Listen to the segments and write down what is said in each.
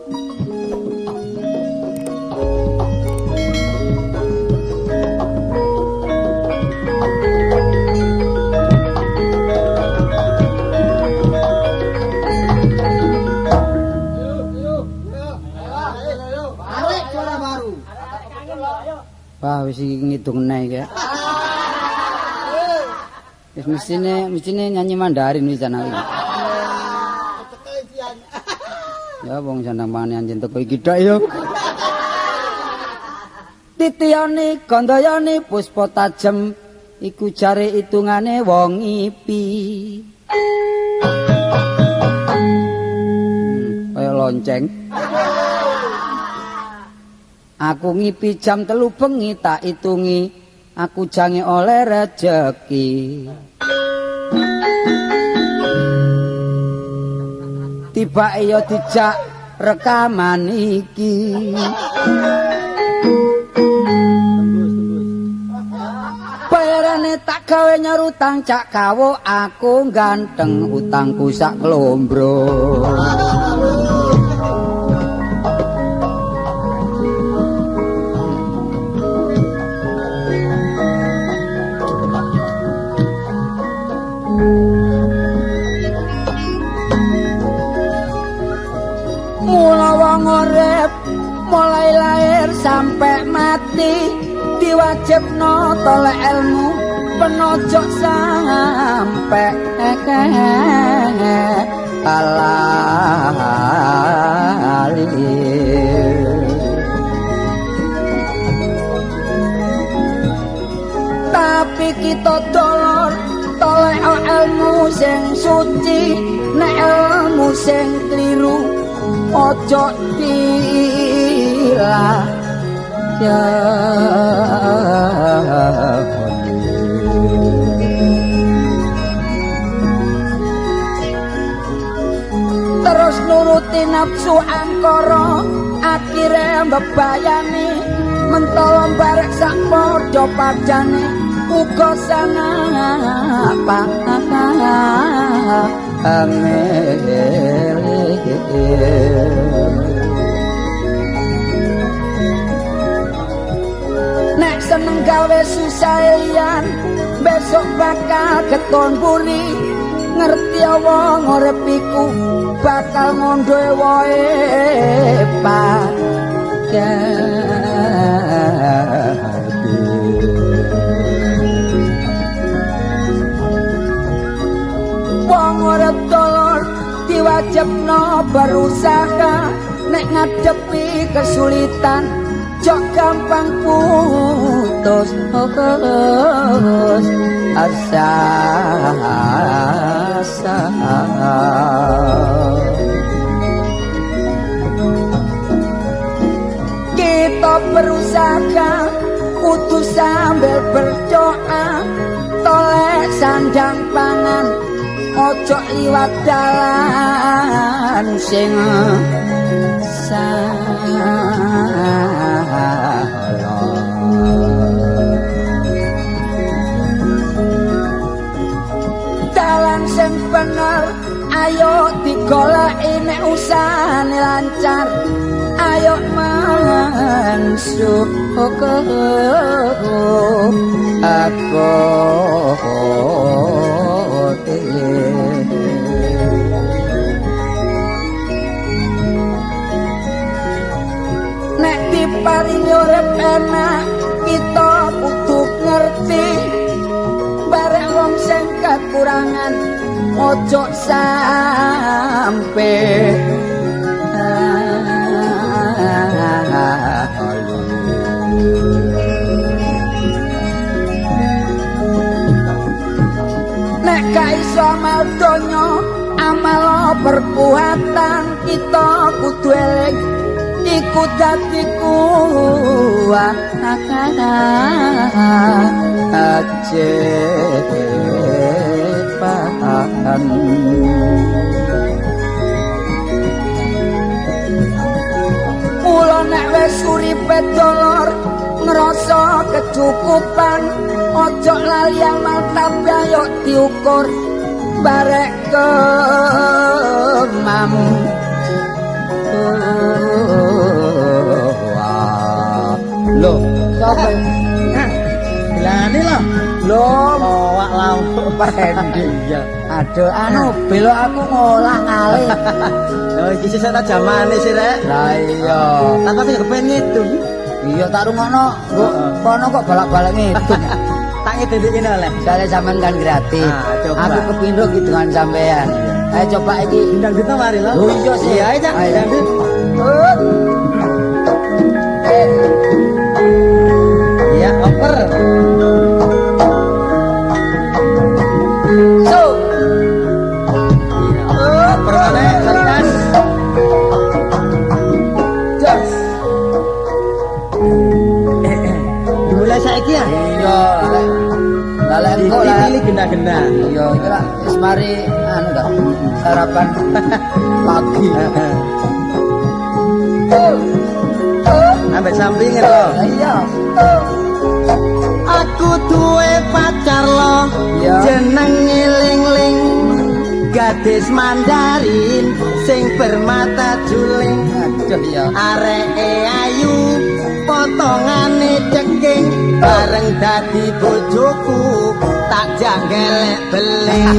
Wah, wis iki ngitung neh iki. Wis mestine nyanyi Mandarin wis ana iki. Ya wong sandang pangane anjen teko iki tok ya. Titiyane gandayane puspa tajem iku jare hitungane wong ngipi. Kaya lonceng. Aku ngipi jam 3 bengi tak itungi, aku jange oleh rejeki. Tibake ya dijak rekaman iki. Bayarane tak gawe nyaur utang cak kawo, aku ganteng utangku sak klombro. Mula wong urip mulai lahir sampai mati diwajibno tolek ilmu penojok sampai lali. Tapi kita dolor tolek ilmu sing suci, nek ilmu sing kliru ojo dilakoni. Terus nuruti nafsu angkara akhire mbebayani mentolo barek sak padha padane uga sangat Nek seneng gawe susah liyan besok bakal keton buri, ngerti wong urip iku bakal ngondo wae pati. Wong urip dolor diwajibno berusaha, nek ngadepi kesulitan jok gampang putus asa. Kita berusaha kudu sambil berdoa, tolek sandang pangan ojo liwat dalan sing salah. Dalan sing bener ayo digoleki nek usahane lancar, ayo mensyukur aku. Nek diparingi urip enak kita kudu ngerti, bareng wong sing kekurangan ojo sampe nek gak iso amal donya amal perbuatan kita kudu eling iku dadi kuat ajepan. Mula nek wis uripe dolor ngrasa kecukupan, ojo lali amal tapi ayo diukur barek kemampuan. Lho, sapa? Bilangane lho. Lho, Lowak lawak Pendi ya. Aduh, anu belok aku ngolah ngalih. Lho iki sesuk ta jamane sih rek. Lah iya. Tapi aku ya kepen ngidung. Iya tak rungokno, nggo kono kok balak-balik ngidung. Tak ngidung kene oleh. Soalnya sampean kan gratis. Ah, coba. Aku kepindho kidungan sampean. Ayo coba iki. Dangdut mari lho. Lho iya sih. Iya ayo Cak, Ayo. dangdut. Iya, oper. So. Iya, oper oleh tas. Jos. Dimulai saiki ya. Iya, lek lek engko lah. Dipilih gena-gena. Iya, iki lah wis mari anu ta. Sarapan pagi. Ambek sampinge lho. Iya. Aku duwe pacar lo, Iya. jenenge Ling-ling. Gadis Mandarin sing bermata juling. Aduh ya. Areke ayu, potongane ceking, bareng dadi bojoku tak janggelek beling.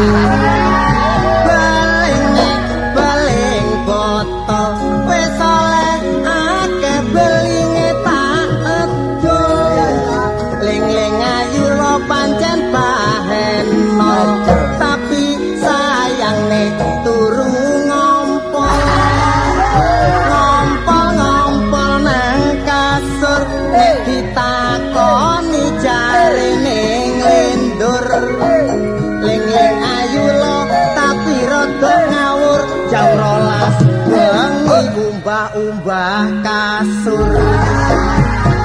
Belinge beling botol, wis oleh akeh belinge tak edol. Ling-ling ayu lo pancen baheno, tapi sayangne turu ngompol. Ngompol-ngompol nang kasur, nek ditakoni jarene nglindur. Ling-ling ayu lo tapi rada ngawur, jam 12 bengi umbah-umbah kasur.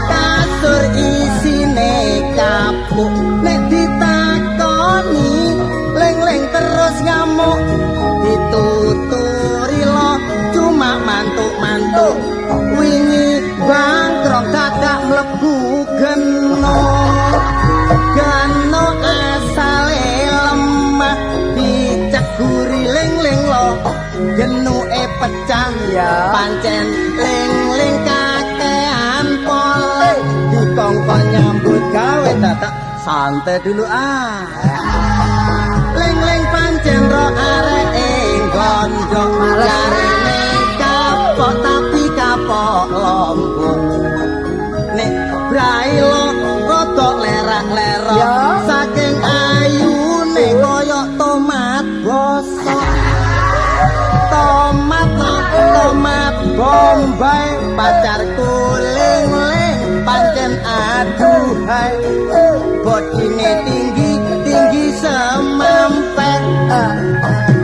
Kasur isine kapuk, nek ditakoni ling-ling terus ngamuk. Dituturi lo cuma mantuk-mantuk, wingi bangkrong dadak mlebu geno. Geno asale lemah, diceguri ling-ling lo genuke pecah. Ya. Pancen ling-ling kakean pole, dikongkon nyambut gawe dadak santai dulu ah. Ling-ling pancen ro areke gondok, jarene kapok tapi kapok lombok. Nek brai lo rada lerak-lerok, Ya. saking ayune kaya tomat bosok. Tomat lo, tomat bombay, pacarku ling-ling pancen aduhai. Bodine tinggi tinggi semampet,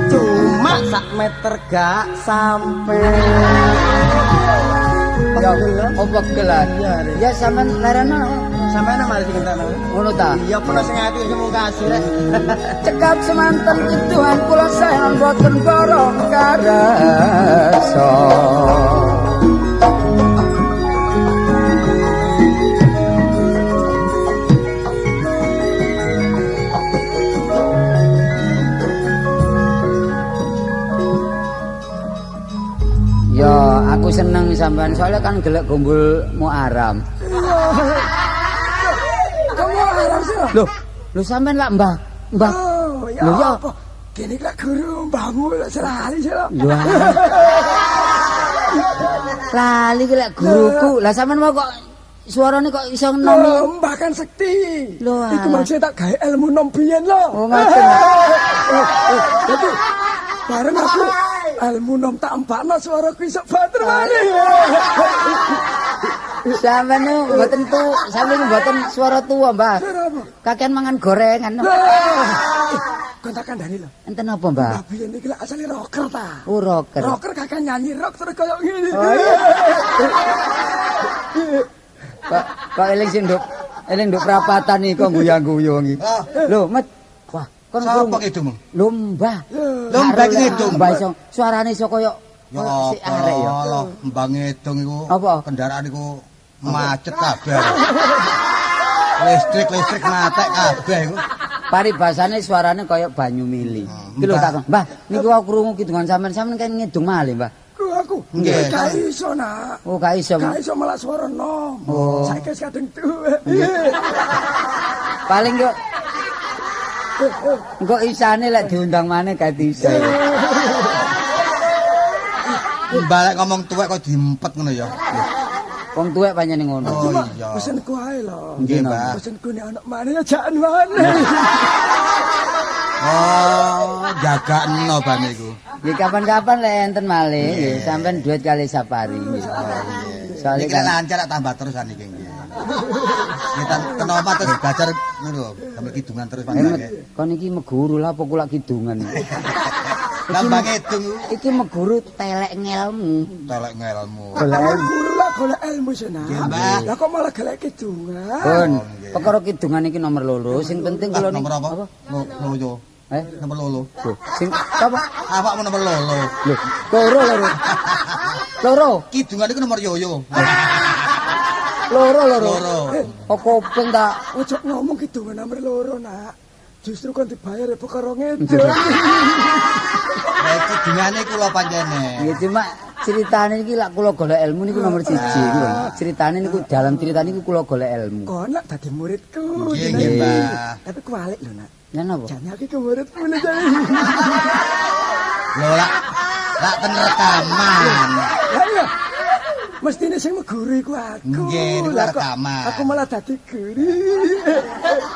cuma sak meter gak sampe. Ya, opo gelar? Ya sampean lereno Sampeyan mari sing entekno. ngono ta. Iya, pernah sing ati sing mungkasi rek. Cekap semanten kituhan kula saenan boten borong karasa. Ya, aku seneng sampean soalnya kan gelek gombol Muaram. Kamu haram sih lho. Loh, lho sampean lak Mbah, Mbah. Oh, ya Lho, ya. apa? Gini lah guru mbahmu lak selali sih lho. Lho. Lali ki lek guruku. Lah sampean mau kok suarane kok iso ngenomi. Lho, mbah kan sekti. Lho, Iku alah. maksudnya tak gawe ilmu nom biyen lho. Oh, ngoten. Jadi bareng aku ilmu nom tak empakno suaraku iso banter maneh. Sampean niku mboten tu, sampean mboten suara tuwa, Mbah. Suara apa? Kakean mangan gorengan. Kon tak kandhani lho. Enten apa, Mbah? Mbah biyen iki lak asale rocker ta. Oh, rocker. Rocker kakek nyanyi rock terus koyo ngene. Oh, iya. Kok kok eling sing nduk eling nduk prapatan iki kok guyang-guyu iki. Lho, Met. Wah, kon Sapa kidungmu? Lho, Mbah. Lho, Mbah iki ngidung. Mbah iso suarane iso koyo Ya koyo si arek ya. apa? Mbah ngidung iku Apa? kendaraan iku macet kabeh. Listrik-listrik matek kabeh iku. Paribasane suarane koyo banyu mili. Iki lho Mbah. tak Mbah, niku aku krungu kidungan sampean, sampean kan ngidung malih, Mbah. Guru aku. Nggih. Gak iso, Nak. Oh, gak iso. Gak iso malah suara nom. Oh. Saiki wis kadung tuwek. Paling yo engko isane lek diundang maneh gak iso. Mbah lek ngomong tuwek kok diempet ngono ya. Wong tuwek pancen ngono. Oh Cuma iya. pesenku ae lho. Nggih, Mbah. Pesenku nek ana maneh ya jangan maneh. Oh, jagakno bane iku. Nggih kapan-kapan lek enten malih nggih sampean duet kali Sapari nggih. Soale Niki lek kan lancar tak tambah terus niki nggih. Kita kenapa terus belajar ngono lho, sambil kidungan terus panjenengan. Kon iki meguru lah apa kula kidungan. Tambah ngidung Iki meguru telek ngelmu. telek ngelmu. Golek Guru lah golek ilmu sih, Nak. Nggih, Mbah. Lah kok malah golek kidungan. Pun, nggih. perkara kidungan iki nomor loro, sing penting kula Nomor niki apa? Loyo. Eh, Nomor loro. lho, sing apa? Awakmu nomor loro. Lho, loro loro. Loro, Kidungan iku nomor yoyo. loro loro. Loro. Kok kuping tak Ojo ngomong kidungan nomor loro, Nak. Justru kon dibayar ya perkara ngedung. Lah kidungane kula pancene. Ya cuma ceritane iki lak kula golek ilmu niku nomor siji iku lho. Ceritane niku dalam cerita niku kula golek ilmu. Kon lak dadi muridku. Nggih, nggih, Mbah. Tapi kualik lho, Nak. Ya napa? Jane aku iku muridmu lho, jane. Lho lak lak ten rekaman. Lah iya. Mestine sing meguru iku aku. Nggih, niku Lah kok rekaman. Aku malah dadi guru.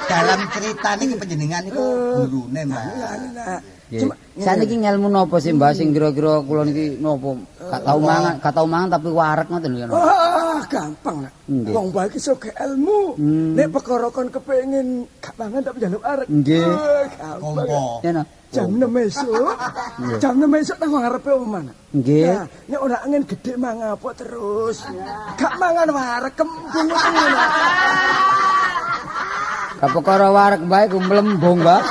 Dalam cerita niku panjenengan niku gurune, Mbah. Lah, Nak. Nggih. Cuma Saniki ngelmu napa sih Mbah sing kira-kira kula niki napa? Gak tau mangan, gak tau mangan tapi wareg ngoten lho ya. napa? Wah, gampang lah. Nggih. Wong bae iki soge ilmu. Nek perkara kon kepengin gak mangan tapi njaluk arek. Nggih. Wah, gampang. Kompo. Ya no. Jam 6 esuk. Jam 6 esuk nang ngarepe omah. Nak. Nggih. Nah, nek ora angin gede mangapok terus. Gak mangan wareg kembung ngono. Nak. Gak perkara wareg Mbah iku mlembung, Mbah.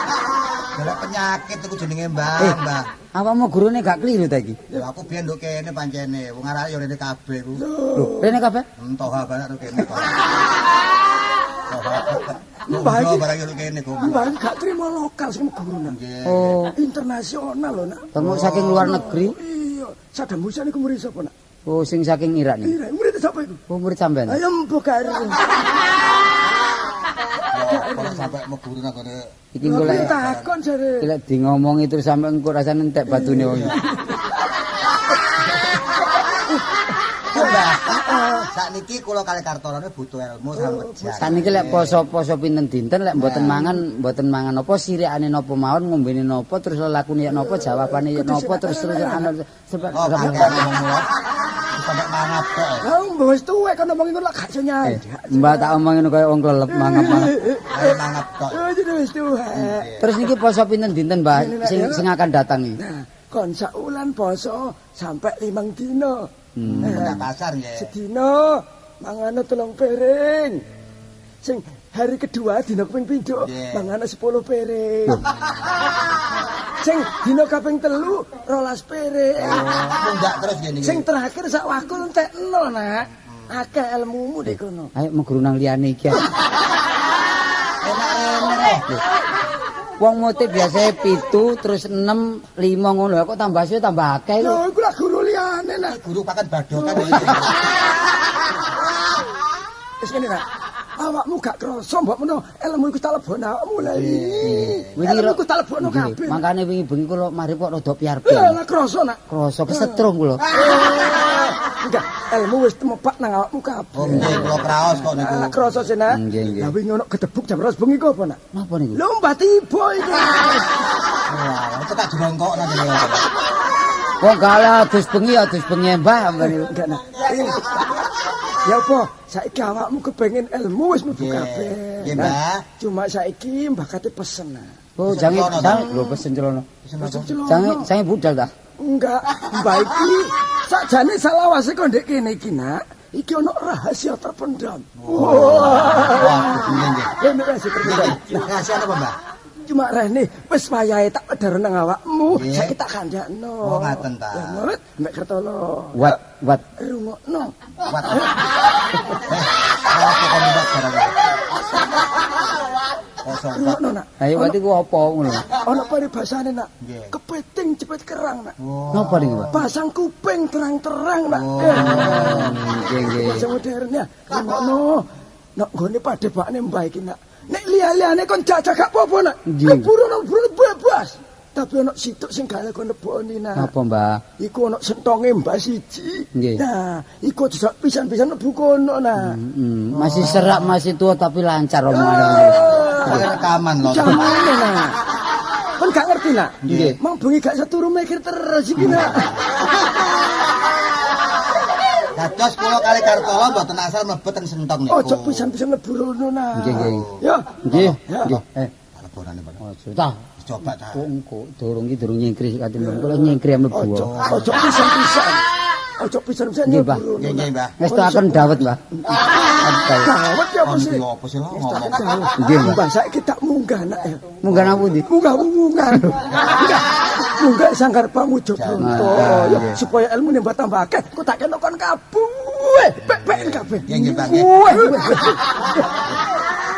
Golek penyakit iku jenenge Mbah, Mbah. Awakmu gurune gak keliru ta iki? Ya aku biyen nduk kene pancene, wong arek yo rene kabeh iku. Lho, rene kabeh? Entoha barang nduk kene. Toha. Mbah iki- barang yo nduk kene kok. Mbah iki gak terima lokal sing guru nang. Nggih. Oh, Internasional lho, Nak. temu saking luar negeri. Iya, Saddam Hussein iku murid sapa, Nak? Oh, sing saking Irak nih. Iya, murid sapa iku? Oh, murid sampean. Ayo mbok karo. Kalau sampai meguru nang gone Iki engko lek takon jare. iki lek di ngomongi terus sampe engko rasane entek batune wong. Mbah. Sakniki kula kali Kartorone butuh ilmu sampeyan. Saniki lek poso-poso pinten dinten lek mboten mangan napa sirikane napa mawon ngombene napa terus lelakune ya napa jawabane ya napa terus terus anu Oh, kakek ngomong mula. Sampai mangap kok. Lah mbok wis tuwek kon ngomong ngono lak gak iso nyanyi. Mbak tak omongin kaya wong klelep mangap-mangap. Ayo mangap kok. Oh, jadi wis tuwek. Terus niki poso pinten dinten, Mbak, sing sing akan datang iki? Nah, kon saulan poso sampai 5 dino. Nang pasar nggih. Sedino mangane 3 piring. Sing hari kedua dina kaping pindho Nggih. mangane 10 piring. Sing dina kaping 3 12 piring. Mundak terus nggih niki. Sing terakhir sak wakul entek nol, Nak. Akeh ilmumu dek kono. Ayo meguru nang liyane iki. Enak rene. Wong mote biasanya 7 terus 6 5 ngono kok tambah suwe tambah akeh Lho, lho. iku lah guru liyane, Nak. Guru pakan badokan iki. Wis ngene, Nak. Awakmu gak krasa mbok meno ilmu iku tak lebokno awakmu lha iki. Wingi Ilmu iku tak lebokno Nggih, kabeh. Makane wingi bengi kula mari kok rada Lah piar-piar. lah krasa, Nak. Krasa kesetrum kula. Enggak, ilmu wis temebak nang awakmu kabeh. Oh nggih kula kraos kok niku. Lah krasa sih, Nak. Nggih, nggih. Lah wingi ono gedebuk jam 12 bengi ku apa, Nak? Napa niku? Lho mbah tiba iku. Wah, itu tak jongkok nang ngene. Wong galah adus bengi adus bengi Mbah sampeyan niku. Enggak, Nak. Ya apa, saiki awakmu kepengin ilmu wis mlebu Nggih. kabeh. Nggih, Nah, Mbah. Cuma saiki mbah kate pesen, Nak. Oh, jange celana, jange lho pesen celana. Pesen celana. Jange jange budal ta. Enggak, mbah iki sakjane salawase kok ndek kene iki, Nak. Iki ono rahasia terpendam. Wah. Wah, nggih nggih. Ini rahasia terpendam. Nah, rahasia apa, Mbah? Cuma rene wis wayahe tak wedhar nang awakmu, Nggih. saiki tak kandhakno. Oh, ngaten ta. Ya, Murid, mbek Kertolo. Wat wat Rungokno. Wat. Eh, apa kon mbak barang? Kosong. Ngono nak. Ayo berarti ku apa ngono? Ana paribasane nak. Nggih. Kepiting cepet kerang nak. Napa niku, Pak? Pasang kuping terang-terang nak. Nggih, nggih. Bahasa modern ya. Ngono. Nak nggone padhepakne mbah iki nak. Nek liya-liyane kon jajak gak apa-apa nak. Nggih. Mlebu bebas. Tapi ana situk sing gak kon leboni nak. Napa, Mbah? Iku ana sentonge mbah siji. Nggih. Nah, iku aja pisan-pisan mlebu kono nak. Masih serak, masih tua tapi lancar omongane. Rekaman lho. Jamane nak. Kon gak ngerti nak? Nggih. Mau bengi gak seturu mikir terus iki nak. Dados kula kali Kartolo mboten asal mlebet teng sentong niku. Ojo pisan-pisan mlebu rono nak. Nggih, nggih. Ya. Nggih, Ya. nggih. Lebonane, Pak. Ojo ta. Coba ta. Kok engko durung iki durung nyengkri kate mlebu. Kula nyengkri mlebu. Ojo, ojo pisan-pisan. Ojo pisan-pisan Nggih, Mbah. mlebu rono. Nggih, nggih, Mbah. Ngestokaken dawet, Mbah. Dawet ya apa sih? Iki opo sih lho ngomong. Nggih, Mbah. Mbah saiki tak munggah nak ya. Munggah nang pundi? Munggah munggah. Munggah sanggar pamujo Bronto ya supaya ilmune mbah tambah akeh. Kok tak kena kon kabeh. Pek-peken kabeh. Nggih, nggih, Mbah. Nggih. Wah.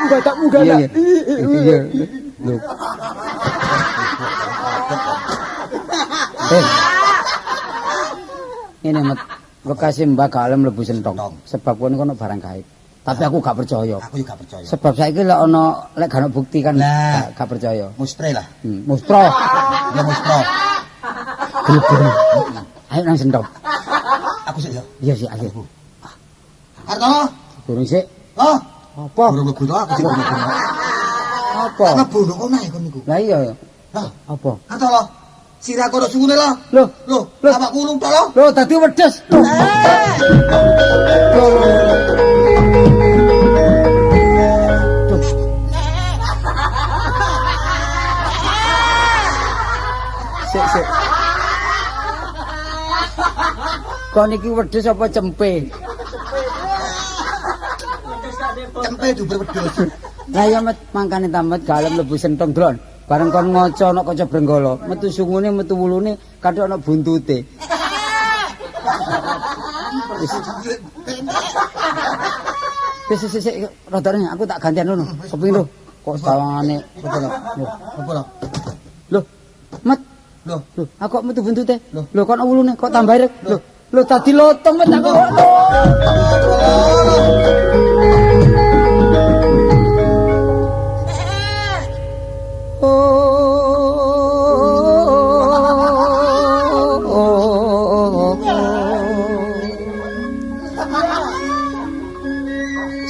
Mbah tak munggah Iya, nak. iya. Iya. Lho. Eh. Ngene met bekase Mbah gak oleh mlebu sentong. Sebab kono kono barang gaib. Tapi aku gak percaya. Aku juga percaya. Sebab saiki lek ana lek gak ono bukti kan Lah. gak percaya. Mustre lah. Mustro. Ya mustro. Gelem. Ayo nang sentong. Aku sik ya. Iya sih, ayo. Kartolo. Durung sik. Loh. Apa? Durung mlebu to aku sik mlebu. Apa? Mlebu nduk kono ae kon niku. Lah iya ya. Lah, Apa? Kartolo. Sirah kono sungune lho. Loh, Loh, Loh. awakku ulung tok lho. loh dadi wedhus. Loh. Loh. Duh. Sik, sik. Kon iki wedhus apa cempe? Cempe duber wedhus. Lah ya met mangkane tamet galem mlebu sentong drone. Bareng kon ngaca ana kaca brenggala, metu sungune, metu wulune, kathok ana buntute. Wis wis sik rodone aku tak gantian ngono. Kepengin lho. Kok sawangane Apa lho? Apa lho? lho. Met, Loh, lho, aku kok metu buntute. Loh. Lho kok ana wulune kok tambah ireng. Lho, lho tadi lotong met aku.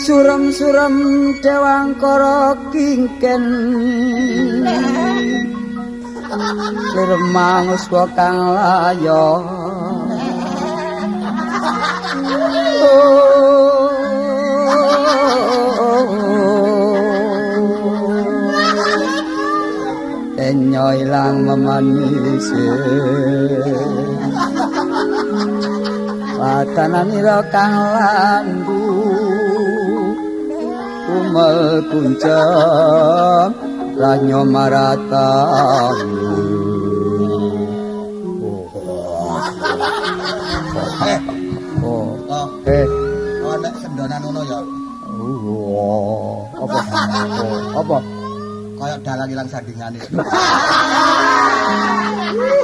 Suram-suram dewangkara kingken Suremang uswa kang layo Enyo ilang memanise Watananira kang lambu Umel kuncang lanyo maratamu. Eh, Oh, oh, eh, oh nek sendonan ngono ya. oh, apa? Oh, apa? Kaya dalang ilang sandingane.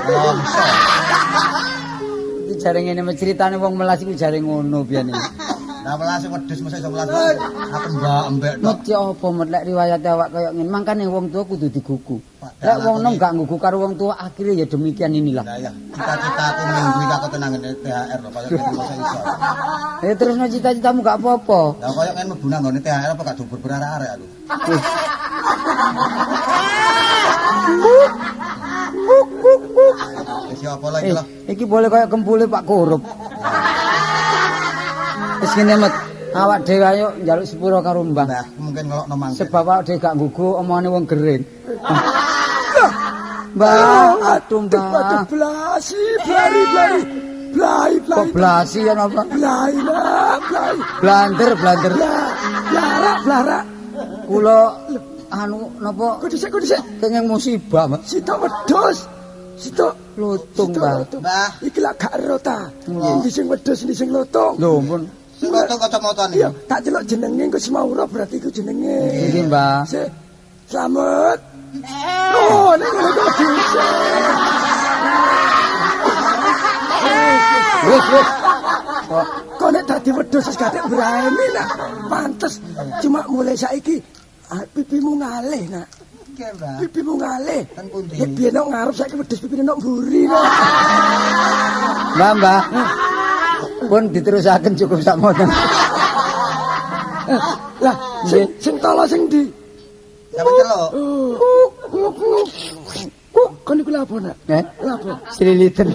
Longso. Iki jare ngene ceritane wong melas iku jare ngono biyen iki. Lah welas wedhus mesti iso welas. Aku mbak embek tok. Met ya apa met lek riwayate awak kaya ngene mangkane wong tua kudu digugu. Lek wong nom gak nggugu karo wong tua akhirnya ya demikian inilah. Lah ya, cita-citaku minggu iki aku tenang ngene THR lho kaya ngene masa iso. Ya terusno cita-citamu gak apa-apa. Lah kaya ngene mlebu nang nggone THR apa gak dubur berarek-arek aku. Wis ya apa lagi Eh, lah. iki boleh kaya kempule Pak Korup. Wis ngene met, awak dhewe ayo njaluk sepuro karo Mbah. Mbah, mungkin ngelokno mangke. Sebab awak dhewe gak nggugu omongane wong gering. Mbah, aduh Aduh, Mbah. blasi, blari, blari. Blai, blai. Kok blasi ya napa? Blai, nak, blai. Blander, blander. Blarak, blarak. Kula anu napa Kok dhisik, kok dhisik. kenging musibah, Mbah. Sitok wedhus. Sitok Lutung, sitok Mbah. lutung. Mbah. Iki lak gak ero ta. Endi sing wedhus, endi sing lutung. Lho, ampun. Sing lotong kacamata Iya, niku. tak celuk jenenge engko semaura berarti iku jenenge. Nggih, Mbah. Sik. Slamet. Oh, nek ngene kok dhisik. Wis wis. Kok nek dadi wedhus wis gatek brahemi nak. Pantes cuma mulai saiki pipimu ngalih nak. Nggih, Mbah. Pipimu ngalih. Ten pundi? Nek biyen nok ngarep saiki wedhus pipine nok mburi kok. Mbah, Mbah. Pun diterusaken cukup sakmoten. Lah, sing tolo sing ndi? Sampe celuk. Kok niku lha apa nak? Eh? Lha apa? Sliliten.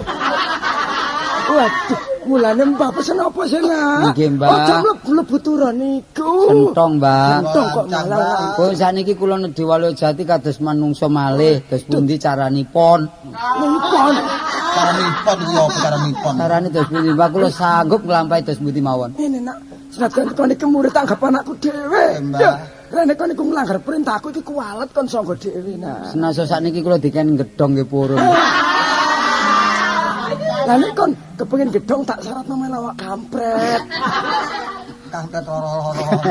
Waduh, mulane mbah pesen apa sih nak? Nggih, Mbah. Aja mlebu turon niku. Sentong, Mbah. Sentong kok malah. Pun sakniki kula nedhi Waluyo Jati kados manungsa malih, dos pundi caranipun? Nipon. Caranipun iki apa caranipun? Carane dos pundi, Mbah? Kula sanggup nglampahi dos pundi mawon. Ngene nak, senajan kon iki murid anggapan aku dhewe. Mbah. Ya, rene kon iku nglanggar perintahku iki kuwalet kon sangga dhewe nak. Senajan sakniki kula diken gedhong nggih purun. Lah nek kon kepengin gedhong tak syaratno melu awak kampret. Kampret loro-loro.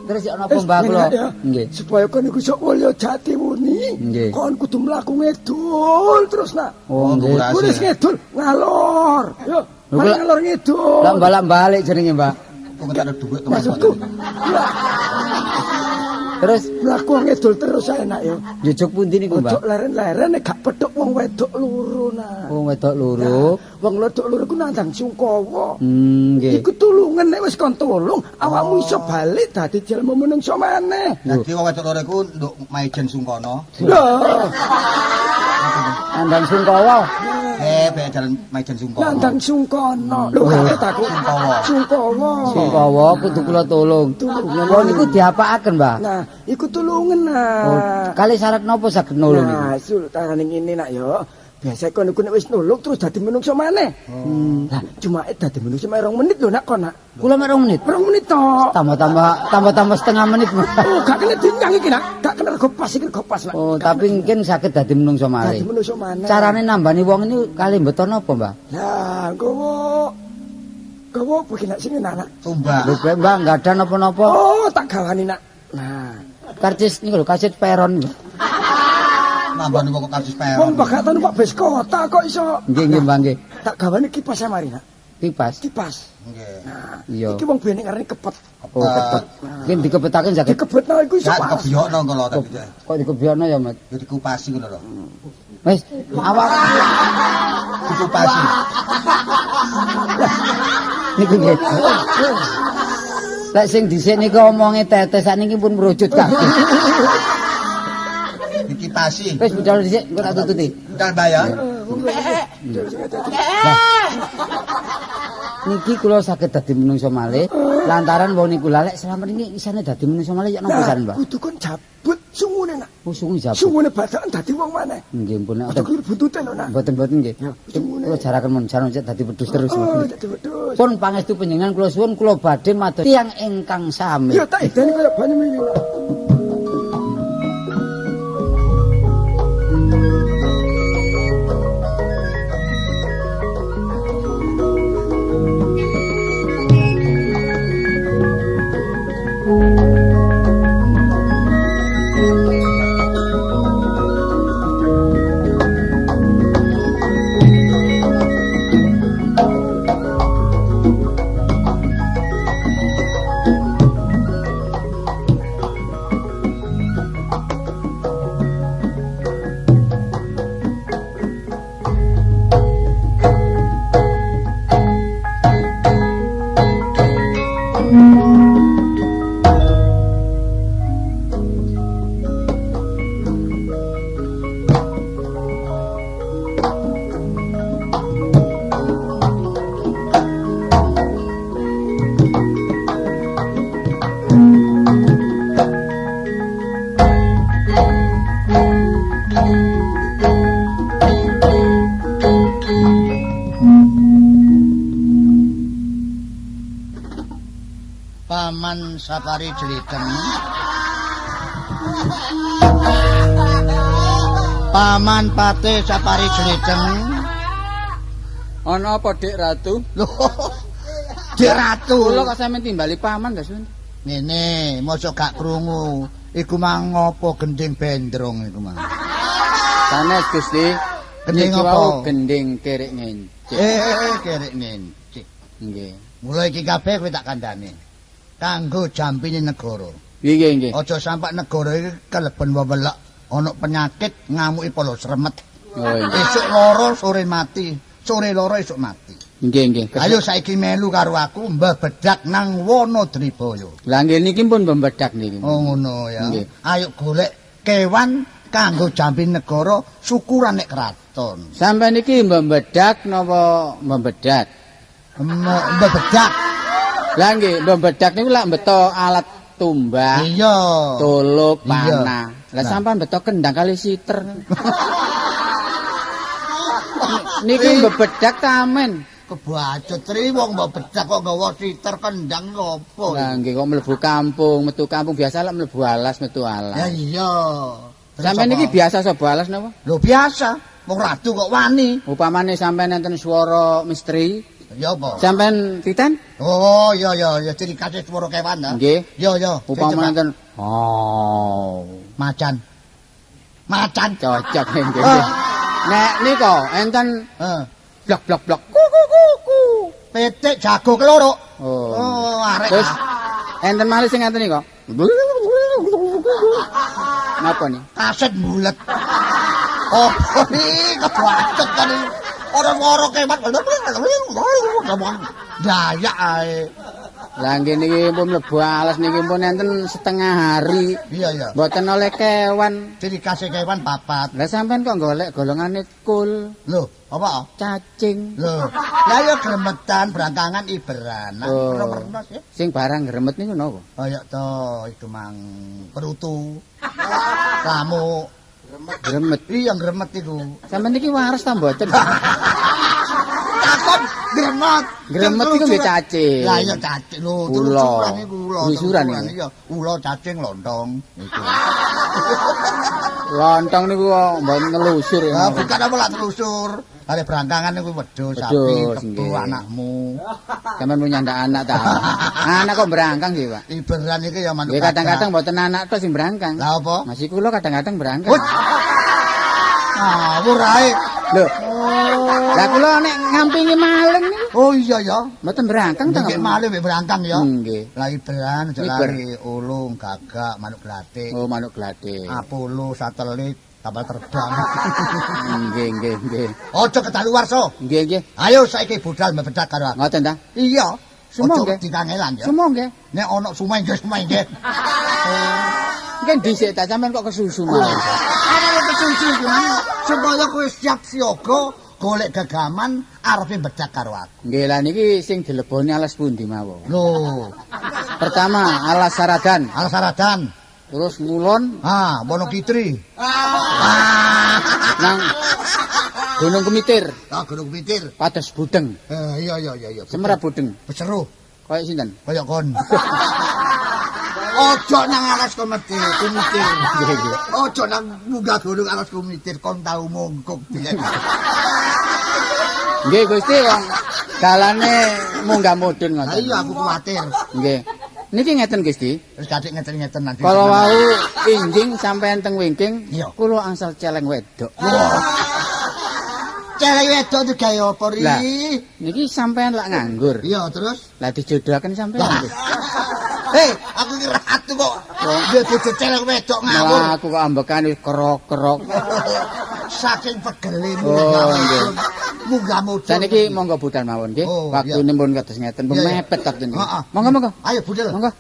Terus yo napa Mbah kula? Nggih. Supaya kon iku iso Waluyo Jati muni, kon kudu mlaku ngidul terus nak. Oh, nggih. Wis ngidul ngalor. Yo, mari ngalor ngidul. Lah balak-balik jenenge, Mbah. Kok entek dhuwit to. Maksudku. Terus mlaku ngidul terus ae nak yo. Jujuk pundi niku, Mbah? Ojo leren-leren nek gak petuk wong wedok loro nak. Wong wedok loro. Wong wedok loro ku nandang sungkawa. Nggih. Iku tulungan nek wis kon tulung, awakmu iso balik dadi jelema menungso maneh. Dadi wong wedok loro iku nduk Maijen Sungkono. Lho. Nandang sungkawa. Bek jalan Maijen Sungkono. Nandang Sungkono. Lho kaget aku. Sungkawa. Sungkawa. Sungkawa kudu kula tulung. Wong niku diapakaken, Mbah? Nah, iku tulungan nak. Oh, kali syarat napa saged nulung niku? Nah, sultane ngene nak yo. Biasa kon niku nek wis nulung terus dadi menungso maneh. Lah, cuma dadi menungso mek 2 menit lho nak kon nak. Kula mek 2 menit. 2 menit tok. Tambah-tambah setengah menit. Oh, gak kena dinyang iki nak. Gak kena rego pas iki rego pas nak. Oh, tapi mungkin saged dadi menungso malih. Dadi menungso maneh. Carane nambani wong niku kali mbeto napa, Mbah? Lah, gowo. Gowo apa iki nak sing enak nak? Tumbak. Lho, Mbah, enggak ada napa-napa. Oh, tak gawani nak. Nah, karcis niku lho, karcis peron. Nambani kok karcis peron. Wong bagatan numpak bis kota kok iso. Nggih, nggih, Mbah, nggih. Tak gawane kipas mari nak. Kipas. Kipas. Nggih. Nah, iya. Iki wong biyen ngarani kepet. Oh, kepet. Mungkin dikepetaken saged. Dikepetno iku iso. Gak dikebiyokno kok lho tapi. Kok dikebiyokno ya, Mas? Ya dikupasi ngono lho. Wis, awak dikupasi. Niku nggih. Lek sing dhisik niku omonge tetes sakniki pun merucut kabeh. Dikipasi. Wis budal dhisik engko tak tututi. Budal Mbah ya. Niki kula saged dadi menungso malih lantaran wong niku lha lek slamet niki isane dadi menungso malih ya napa jane, Mbah? Kudu kon jabut sungune nak. Oh, sungu jabut. Sungune badan dadi wong maneh. Nggih pun nek aja kliru buntute lho nak. Mboten-mboten nggih. Kula jaraken mun jan dadi wedhus terus. Oh, dadi wedhus. Pun pangestu panjenengan kula suwun kula badhe mados tiyang ingkang sami. Ya tak ideni kaya banyu mili. Paman Sapari Jliteng. Paman Pate Sapari Jliteng. Ana apa Dik Ratu? Lho. Dik Ratu. Kula kok sampeyan timbali paman ta, Sun? Ngene, mosok gak krungu. Iku mang apa gending bendrong iku mang? Sanes Gusti. Gending Niki apa? wau gending kerik ngencik. Kerik ngencik. Nggih. Mulai iki kabeh kowe tak kandhani. Kanggo jampine negara. Nggih, nggih. Aja sampak negara iki keleben wewelek, ana penyakit ngamuki polo sremet. Oh, nggih. Esuk loro sore mati, sore loro esuk mati. Nggih, nggih. Ayo saiki melu karo aku mbebedak nang Wonodribaya. Lah nggih niki pun mbebedak niki. Oh ngono ya. Nggih. Ayo golek kewan kanggo jampi negara syukuran nek kraton. Sampeyan niki mbebedak napa mbebedak? Mbebedak. Lah nggih, mbebedak niku lak beto alat tumbak, Iya. tulup, Iya. panah. Lah Nah. sampean beto kendang kali siter. Niki mbebedak tamen. Kebacut tri wong mbebedak kok nggawa siter kendang opo. Lah nggih kok mlebu kampung, metu kampung biasa lak mlebu alas, metu alas. Ya iya. Terus Sampeyan apa? niki biasa sapa alas napa? Lho biasa, wong ratu kok wani. Upamane sampeyan enten swara misteri, Ya apa? sampeyan titen? Oh iya iya ya ciri khas swara kewan ta. Nggih. Iya iya. Upamane enten oh, macan. Macan. Cocok nggih. Nek nika enten Heeh. blok blok blok. Ku ku ku ku. Pitik jago keloro. Oh. Oh, arek. Terus enten malih sing ngeten nika. Napa nih? Kaset bulet. Oh, iki kebacut kan iki. Ora swara kewan. Dayak ae. Lah nggih niki pun mlebu alas niki pun enten setengah hari. Iya iya. Mboten oleh kewan. Ciri khas kewan papat. Lah sampean kok golek golongane kul, Lho, apa? cacing. Lho, lah ya gremetan brangkangan iberan. Oh. Pernah sih. Sing barang gremet niku napa? Kaya to iku mang perutu. Lamuk. Gremet. Iya gremet iku. Sampeyan niki waras ta mboten? Takon gremet. Gremet iku nggih cacing. Lah iya cacing lho, Ula. telusuran iku ula. Telusuran telusuran, iku. Iya, ula cacing lontong iku. Lontong niku kok mboten nelusur ya. Lah bukan apa lak telusur. Are brangkangan niku wedhus, sapi, Wedhus, kebo nggih. anakmu. Sampeyan punya ndak anak ta? Anak kok berangkang sih, Pak. Iberan iki ya manuk. Nggih kadang-kadang mboten anak tok sing berangkang. Lah apa? Masih kula kadang-kadang berangkang. Wut. Ngawur ae. Lho. Lah kula nek ngampingi maling niku Oh iya ya. mboten berangkang ta. Nggih malih wek brangkang ya. Nggih. Lah iberan aja Iber. lali ulung, gagak, manuk glatik, Oh, manuk gladik. Apollo, satelit, kapal terbang. Nggih, nggih, nggih. Aja kedaluwarsa. Nggih, nggih. Ayo saiki budal mbebedak karo aku. Ngoten ta? Iya. Sumo Aja nggih. dikangelan ya. Sumo nggih. Nek ana sumengge sumengge. Nggih dhisik ta sampean kok kesusu malah. Ana kesusu iki Mang. Supaya kowe siap siaga golek gegaman arepe bedak karo aku. Nggih lah niki sing dileboni alas pundi mawon. Lho, Pertama alas Saradan, alas Saradan. terus ngulon Ah, Wonokitri. nang Gunung Kemitir, Ah, Gunung Pitir. pados Budeng, Eh, iya iya iya iya. Semerap Budeng. Beseruh Kaya sinten? kaya kon. Ojo nang alas kumitir, kumitir. Nggih, nggih. Ojo nang munggah gunung alas kumitir kon tau mungkuk biyen. Nggih Gusti wong dalane munggah mudhun Lah ngoten. iya aku kuwatir. Nggih. Niki ngeten Gusti. Terus kadek ngeten-ngeten nanti. Kalau wau injing sampean teng wingking, Iya. kula angsal celeng wedok. Celeng wedok itu gawe apa ri? Lah. Niki sampean lak nganggur. Iya terus. Lah dijodohaken sampean. Lah. Gusti. Hei, aku iki ratu kok. Duwe bojo celeng wedok ngawur. Malah aku kok ambekan wis kerok-kerok. Saking pegele Oh, nggih. munggah mudhun. Saniki monggo budal mawon nggih. Oh, iya. Waktune pun kados ngeten, pun Iya, iya. mepet waktune. Heeh. Monggo monggo. Ayo budal. Monggo.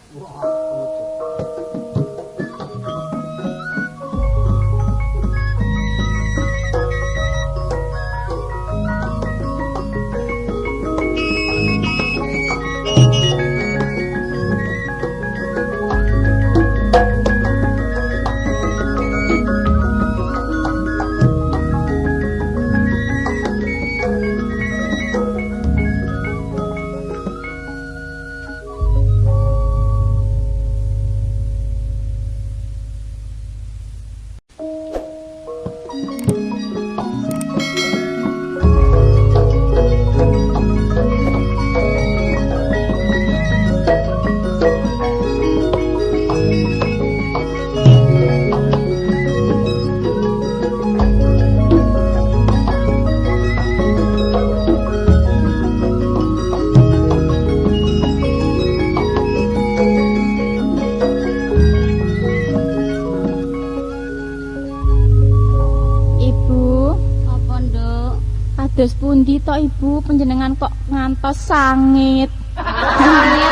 pundi to Ibu panjenengan kok ngantos sangit? Sangit.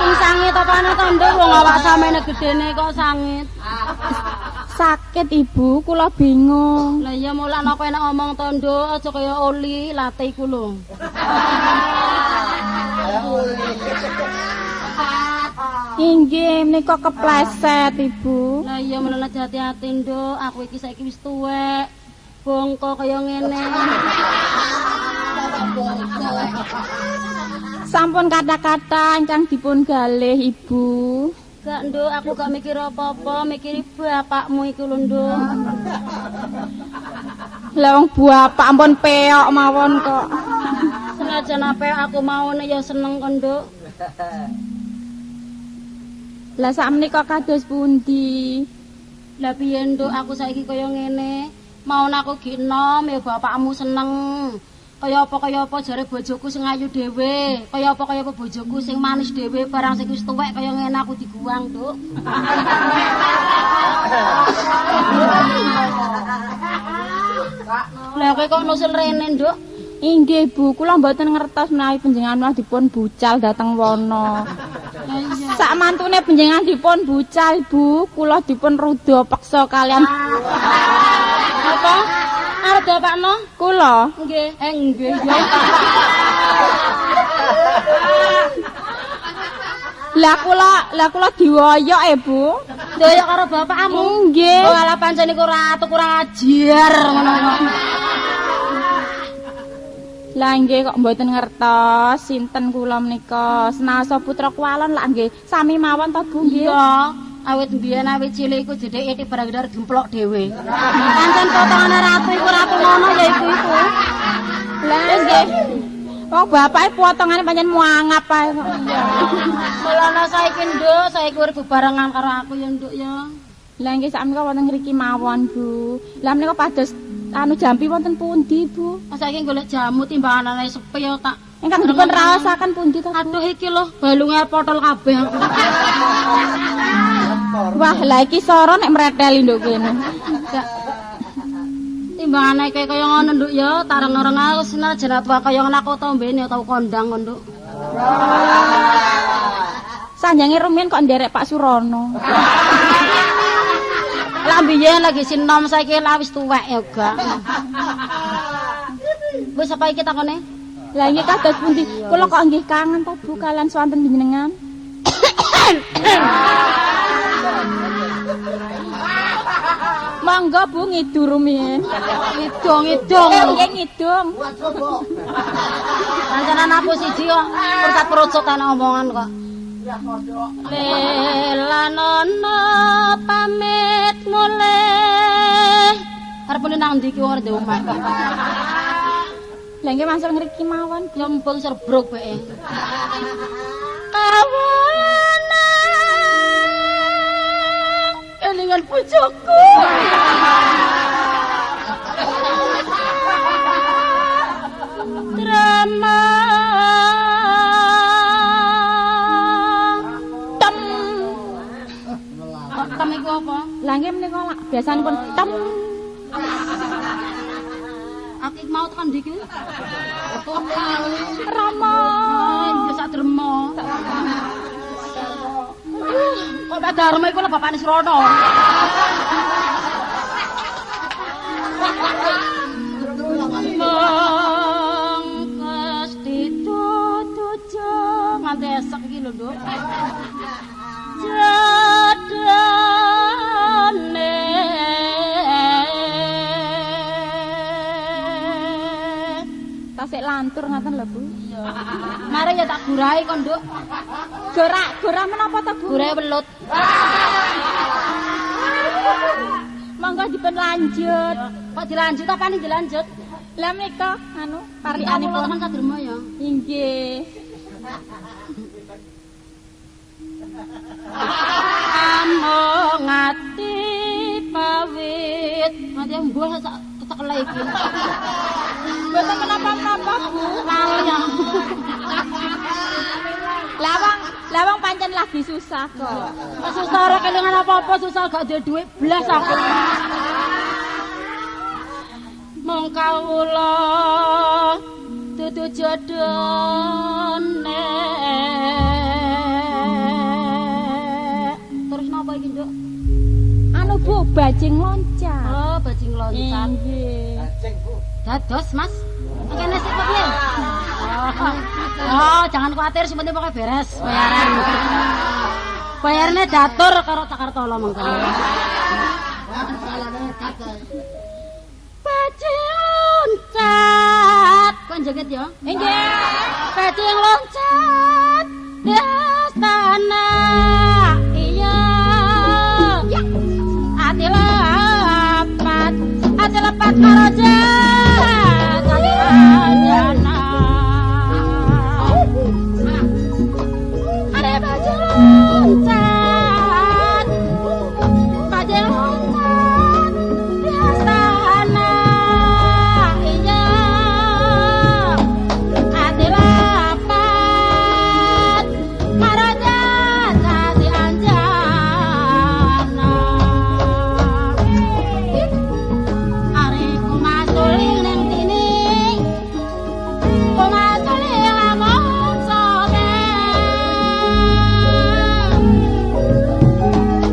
Wong sangit apane to, Nduk? Wong awak samene gedene kok sangit. Sakit Ibu, kula bingung. Lah iya mulakno kowe nek ngomong to, Nduk, aja kaya oli late iku lho. Inggih, menika kepleset Ibu. Lah iya mulane hati-hati, Nduk. Aku iki saiki wis tuwek. Bongko kaya ngene. Sampun kata-kata ingkang dipun galih Ibu. Gak, Nduk, aku gak mikir apa-apa, mikiri bapakmu iku lho, Nduk. Lah wong bapak ampun peok mawon kok. Senajan ape aku maune ya seneng kok, Nduk. Lah sakmenika kados pundi? Lah piye, Nduk, aku saiki kaya ngene. Maun aku gi enom ya bapakmu seneng. Kaya apa jare bojoku sing ayu dhewe, kaya apa bojoku sing manis dhewe, barang sing wis tuwek kaya ngene aku diguang, Nduk. Lah kowe kok nusul rene, Nduk? Inggih, Bu, kula mboten ngertos menawi panjenengan malah dipun bucal dhateng wana. Sak mantune panjenengan dipun bucal, Bu, kula dipun ruda peksa kalian. Apa? Arep dapakno? Kula. Nggih. Nggih. Lah kula diwoyok e, Bu. Diwoyok karo bapakmu? Nggih. Oh, alah pancen iku ratu kurang ajar ngono kok. Lah nggih kok mboten ngertos sinten kula menika. Senasa putra kualon lak nggih sami mawon to, Bu nggih. Iya. Awit mbiyen awit cilik iku jedheke iki barang gedhe gemplok dhewe. Pancen potongane ratu iku ratu ngono ya iku iku. Lah nggih. Wong bapake potongane pancen muangap ae kok. Mulane saiki Nduk, saiki urip bebarengan karo aku ya Nduk ya. Lah nggih sakmenika wonten ngriki mawon, Bu. Lah menika pados anu jampi wonten pundi, Bu? Saiki golek jamu timbanganane sepi ya tak. Ingkang dipun raosaken pundi to, Bu? Aduh iki lho, balunge potol kabeh aku. Wah, lah iki soro nek mreteli nduk kene. Gak. Timbangane kaya kaya ngono Nduk ya, tareng-reng aku senajan tua kaya ngono aku tombene tau kondang kok, Nduk. Sanjange rumiyin kok nderek Pak Surono. Lah mbiyen lagi sinom saiki lah wis tuwek ya gak. Wis apa iki takone? Lah nggih kados pundi? Kula kok nggih kangen to Bu kalian swanten panjenengan. Monggo Bu ngidu rumiyin. Ngidung-ngidung. Nggih ngidung. Pancenan aku siji kok percat-perucut ana omongan kok. Lelanono pamit mulih. Arep nang ndi iki wong ora ndek omah. Lah nggih mangsal ngriki mawon. Lembung serbruk bae. Kawanang kelingan bojoku. Drama tem. Kok tem iku apa? Lah nggih menika lak biasanipun tem. Aku mau tekan ndi iki? Rama. Ya sak derma. Kok Pak Darma iku lho bapakne Surono. Mengkes ditutujo nganti esek iki lho, Nduk. Jadane. Tasik lantur ngaten lho, Bu. Iya. Mare ya tak gurai kok, Nduk. Gorak, gorah menapa to, Bu? Gurai welut. Monggo dipun lanjut. Kok dilanjut apane dilanjut? Lah menika anu Parikanipun parikanipun. tekan sadurma ya. Inggih. Among ati pawit. Nganti mbuh sak ketekle iki. Mboten menapa-menapa, Bu. Lali aku. Lawang pancen lagi susah kok. Susah ora kelingan apa-apa, susah gak duwe dhuwit blas aku. Mung kawula dudu jodhone. Terus napa iki, Nduk? Anu Bu, bajing loncat. Oh, bajing loncat. Nggih. Bajing, Bu. Dados, Mas. Kene sik kok piye? Oh, jangan khawatir, sing penting pokoke beres bayaran. Bayarane datur karo Cakartala mengko. Bajing loncat. Kok joget ya? Nggih. Bajing loncat di astana. Iya. Ati lepat, ati lepat karo jana. Are bajing loncat, bajing loncat di astana. Iya. Ati lepat karo jati anjana. Are kumasuling nang tini, kumasuling lamun sowe.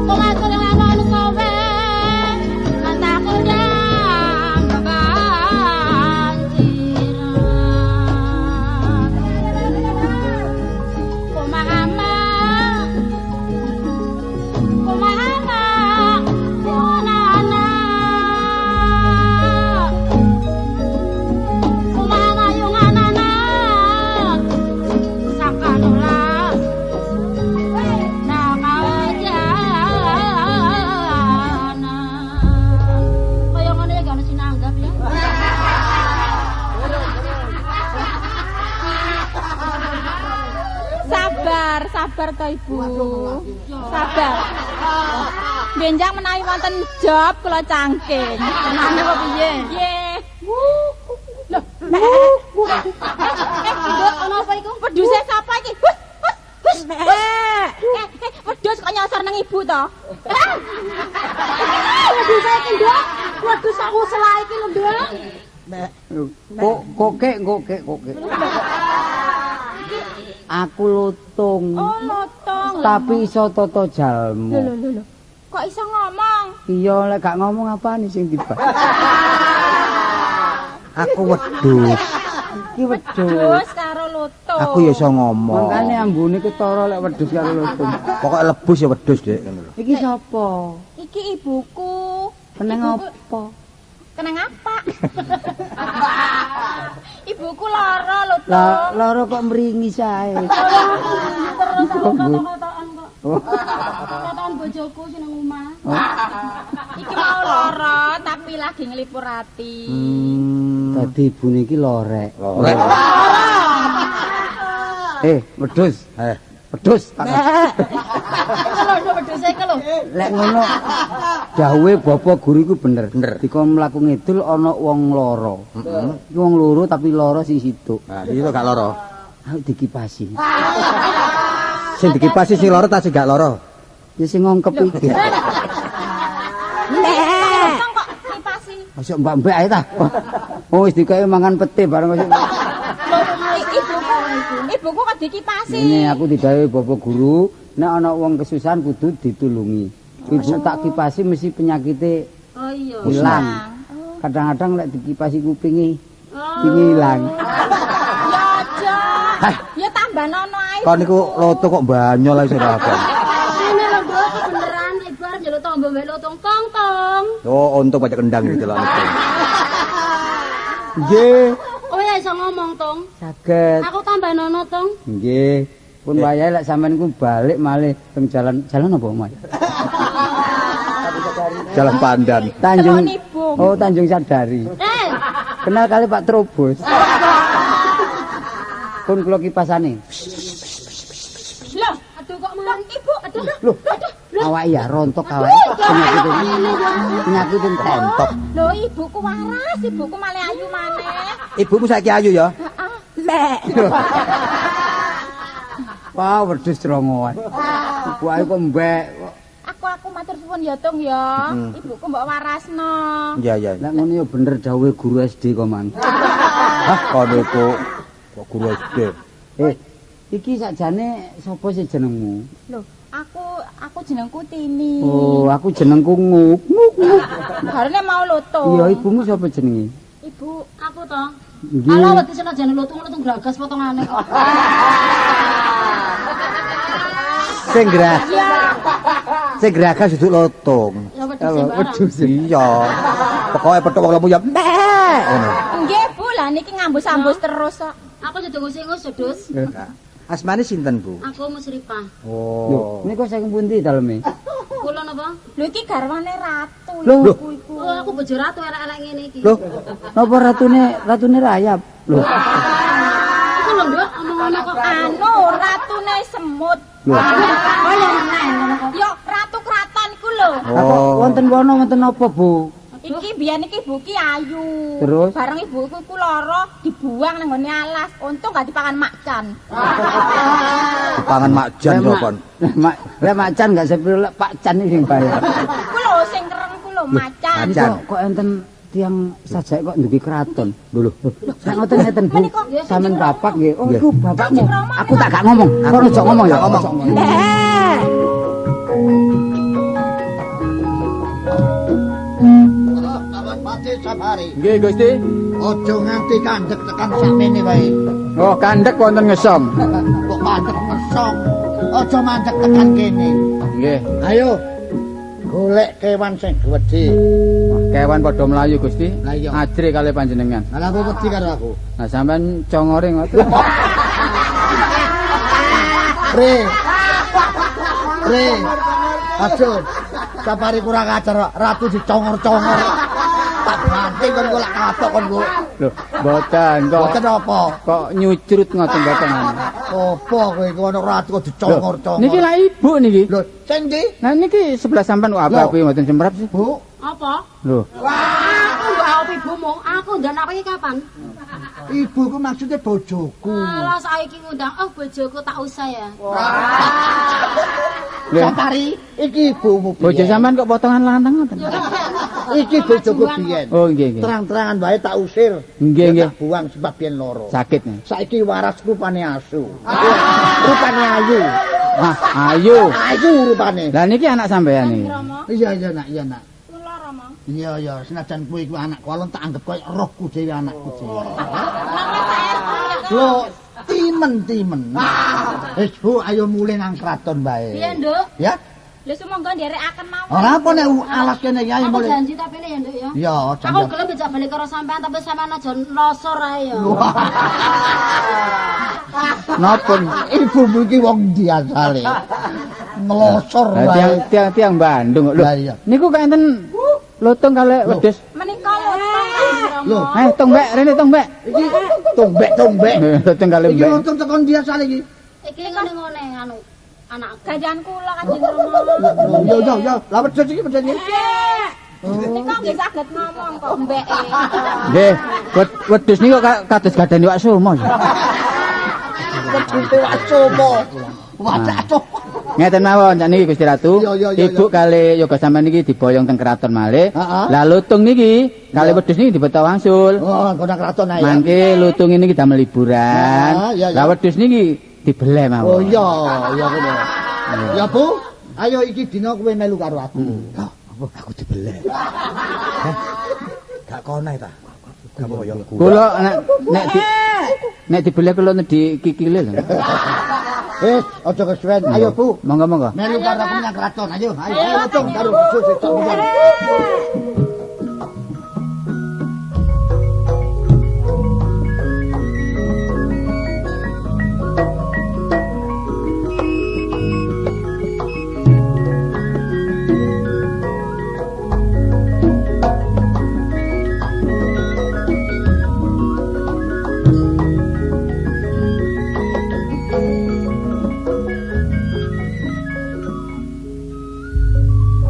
Kumasuling lamun sowe, lan kondang kebanjiran. Kumahama, kumahama, yunana. Kumahama yunganana, sakanula nakaojana. Kaya ngono ya gak ono sing nanggap ya. Sabar, sabar to Ibu. Sabar. Benjang menawi wonten job kula cangking. Tenane apa piye? Nggih. Loh, Nduk, ono apa iku? Wedhuse sapa iki? Hus, hus, hus. Wedhus kok nyosor nang ibu to? Wedhuse iki, Nduk. Wedhus aku selak iki lho, Nduk. Kok kokek kokek kokek. Aku lutung. Oh, lotong. Tapi iso tata jalmu. Lho, lho, lho. Kok iso ngomong? Iya, lek gak ngomong apane sing tiba. Aku wedhus. Iki wedhus. Wedhus karo lutung. Aku ya iso ngomong. Mangkane ambune ketara lek wedhus karo lutung. Pokoke lebus ya wedhus, Dik, ngono lho. Iki sapa? Iki ibuku. Keneng Ibuku- apa? Keneng apa? Ibuku lara lutung. Lah lara kok mringis ae. Terus aku kotok-kotokan kok. Oh. Kotokan bojoku sing nang omah. Iki mau lara tapi lagi nglipur ati. Dadi ibune iki lorek. Lorek. Wedhus. Wedhus. Iku lho, Nduk, wedhuse iku lho. Lek ngono dawuhe bapak guru iku bener. Bener. Dikon mlaku ngidul ana wong loro. Heeh. Iki wong loro tapi loro sing situk. Nah, iki kok gak loro. Aku dikipasi. Sing dikipasi sing loro ta sing gak loro? Ya sing ngongkep iki. Lotong kok ngipasi. Masuk mbak-mbak ae ta. Oh wis dikeki mangan pete bareng wis. Lho, ibuku kok dikipasi. Ini aku didhawuhi bapak guru, nek ana wong kesusahan kudu ditulungi. Ibu tak kipasi mesti penyakite Oh iya. ilang. Kadang-kadang lek dikipasi kupinge kupinge ilang. Ya aja. Ya tambah nono ae. Kon niku loto kok banyol ae ora apa. Ini lho, Nduk, aku beneran ibu arep njaluk tombo mbek lotong tong tong. Oh, untung pajak kendang gitu lho. Nggih, Oh ya iso ngomong tong. Saged. Aku tambah nono tong. Nggih. Pun wayahe lek sampean ku balik malih teng jalan jalan apa, Mas? Jalan Pandan. Tanjung. Telonibung. Oh, Tanjung Sadari. Kenal kali Pak Trobos. Pun kula kipasane. Loh, aduh kok mari ibu, aduh. Loh, awake ya rontok awake. Penyakit penyakit rontok. Loh, ibuku waras, ibuku malah ayu maneh. Ibumu saiki ayu ya? Heeh. Lek. Wah, wedhus rongoan. Ibu ae kok mbek. Aku matur suwun nuwun ya, Tung ya. Ibuku mbok warasno. Iya, iya. Lah ngono ya bener dawuhe guru SD kok, Mang. Hah, kono iku kok guru SD. Iki sakjane sapa sih jenengmu? Lho, aku jenengku Tini. Oh, aku jenengku Nguk. Nguk. Nguk. Garene mau lutung. Iya, ibumu sapa jenenge? Ibu Aku to. Nggih. Alah wedi senajan lutung-lutung gragas potongane kok. Sing gragas. Sing gragas duduk lotung. Ya wedhus barang. Wedhus. Iya. Pokoke petuk wong lemu ya mek ngono. Nggih, Bu, lah niki ngambus-ambus terus kok. Aku jadi ngusing-ngus, Dus. Asmane sinten, Bu? Aku Musripah. Lho, Oh. niku saking pundi daleme? Kula napa? Lho iki garwane ratu Lho. ibuku iku. Oh, aku bojo ratu elek-elek ngene iki. Lho, napa ratune rayap? Lho. Iku lho, Nduk, omongane kok Anu, ratune semut. Lho. kaya meneh ngono kok. Yo ratu kraton iku lho. Lah kok wonten wono wonten apa, Bu? Iki biyen iki ibu ki ayu. Terus? Bareng ibuku iku lara dibuang nang nggone alas. Untung gak dipangan macan. Dipangan makjan Lah, sapa? Mak, lah macan gak sepiro lek Pak Can iki sing bayar. Iku lho sing kereng iku lho macan. Macan. Kok kok enten tiang sajake kok ndugi kraton. Lho lho. Sak ngoten ngeten, Bu. Sampeyan bapak nggih. Oh, iku bapakmu. Aku tak gak ngomong. Kono ojo ngomong ya. Ngomong. Kawan Pati Sabari. Nggih, Gusti. Aja nganti kandhek tekan sakmene wae. Oh, kandhek wonten ngesong. Kok mandek ngesong. Aja mandek tekan kene. Nggih. Ayo. Golek kewan sing gedhe. Kewan padha mlayu, Gusti. Lah iya. Ajre kalih panjenengan. Lah aku wedi karo aku. Nah, sampean congore ngoten. Re. Re. Aduh. Sapari kurang ajar, ratu dicongor-congor. Tak banting kon kok lak kapok kon kok. Lho, mboten kok. Mboten apa? Kok nyucrut ngoten mboten. Apa kowe iku ana ratu kok dicongor-congor. Niki lak ibu niki. Lho, sing ndi? Nah niki sebelah sampean kok apa kuwi mboten semrap sih. Bu. Apa? Lho, Aku mbok awap ibumu, aku ndang aku iki kapan? Ibuku maksudnya bojoku. Alah saiki ngundang, oh bojoku tak usah ya. lho. Sapari, iki ibumu biyen. Bojo sampean kok potongan lanang ngoten. Iki bojoku biyen. Oh, nggih nggih. Terang-terangan wae tak usir. Nggih, nggih. Tak buang sebab biyen loro. Sakit nih. Saiki waras rupane asu. Rupane ayu. Ah, ayu. Ayu rupane. Lah niki anak sampean niki. Rama, Iya iya nak, iya nak. kula Rama. Iya iya, senajan kowe iku anakku, alon tak anggap koyo rohku dhewe anakku dhewe. Lho, timen-timen. Wis Bu, ayo mulih nang kraton bae. Piye, Nduk? Ya. Lho sumangga nderekaken mawon. Ora apa nek alas kene ya ayo Aku mulih. janji tapi ini ya, Nduk ya. Iya, Aku janji. gelem dijak balik karo sampean tapi sampean aja nosor ae ya. Napa? Ibumu iki wong ndi asale? Nglosor Lah wae. tiang tiang tiang Bandung kok. Lho, Lah iya. niku kok enten lutung kalih wedhus. Menika lutung Kanjeng Rama. Lho, Eh, tong mbek, rene tong mbek. iki tombek-tombek. Lutung kalih Iki mbek. untung tekan ndi asale iki? Iki ngene-ngene anu anakku. Gajan kula Kanjeng Rama. Lho, yo yo yo, lah wedhus iki wedhus iki. Nika nggih saged ngomong kok mbeke. Nggih, wedhus niku kok kados gadane wak somo. Wedhuse wak somo. Wah, cok. Ngeten mawon sakniki Gusti Ratu. Iya, iya, iya, Ibu kali yoga sampean niki diboyong teng kraton malih. Heeh. Lah lutung niki kali wedhus niki dibeto wangsul. Oh, kono kraton ae. Mangke lutung ini damel hiburan. Ah, iya, iya. Lah wedhus niki dibeleh mawon. Oh iya, iya ngono. Ya Bu, ayo iki dina kowe melu karo aku. Aku dibeleh. Heh. Gak kono ta. Gak apa ya. Kula nek dibeleh kula nedhi kikile lho. Wis, aja kesuwen. Ayo Bu, Monggo monggo. melu karo aku nang kraton. Ayo, ayo, ayo lutung karo bojo sitok monggo.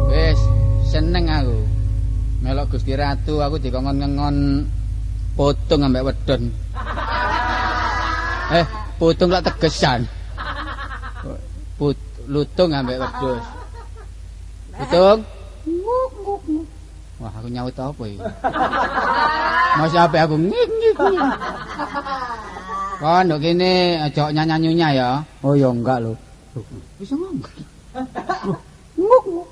Wis, seneng aku. Melok Gusti Ratu aku dikongkon ngengon putung ambek wedon. Putung lak tegesan. Lutung ambek wedhus. Putung. Nguk nguk. Wah, aku nyaut apa iki? Masih apik aku ngik ngik. Kon nduk kene aja nyanyanyunya ya. Oh ya enggak lho. Bisa ngomong. Nguk nguk.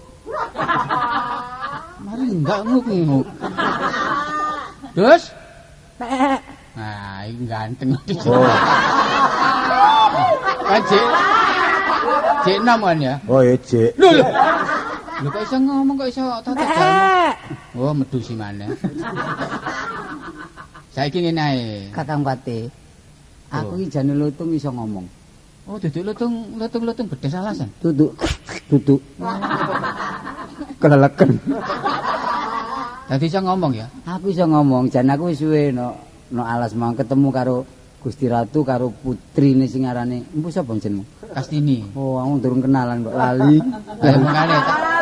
Mari enggak nguk nguk. Terus? Nah, iki ganteng. Oh. Kan jek. Jek nom kan ya? Oh, iya, jek. Lho lho. Lho kok iso ngomong kok iso tata jalan. Oh, medusi maneh. Saiki ngene ae. Kakang Pati. Aku iki jane lutung iso ngomong. Oh, duduk lutung, lutung-lutung bedes alasan. Duduk. Duduk. Keleleken. Dadi iso ngomong ya? Aku iso ngomong, jan aku wis suwe no alas mau ketemu karo Gusti Ratu karo putrine sing arane empu sapa jenengmu? Kastini. Oh, aku durung kenalan kok lali. Lah mangkane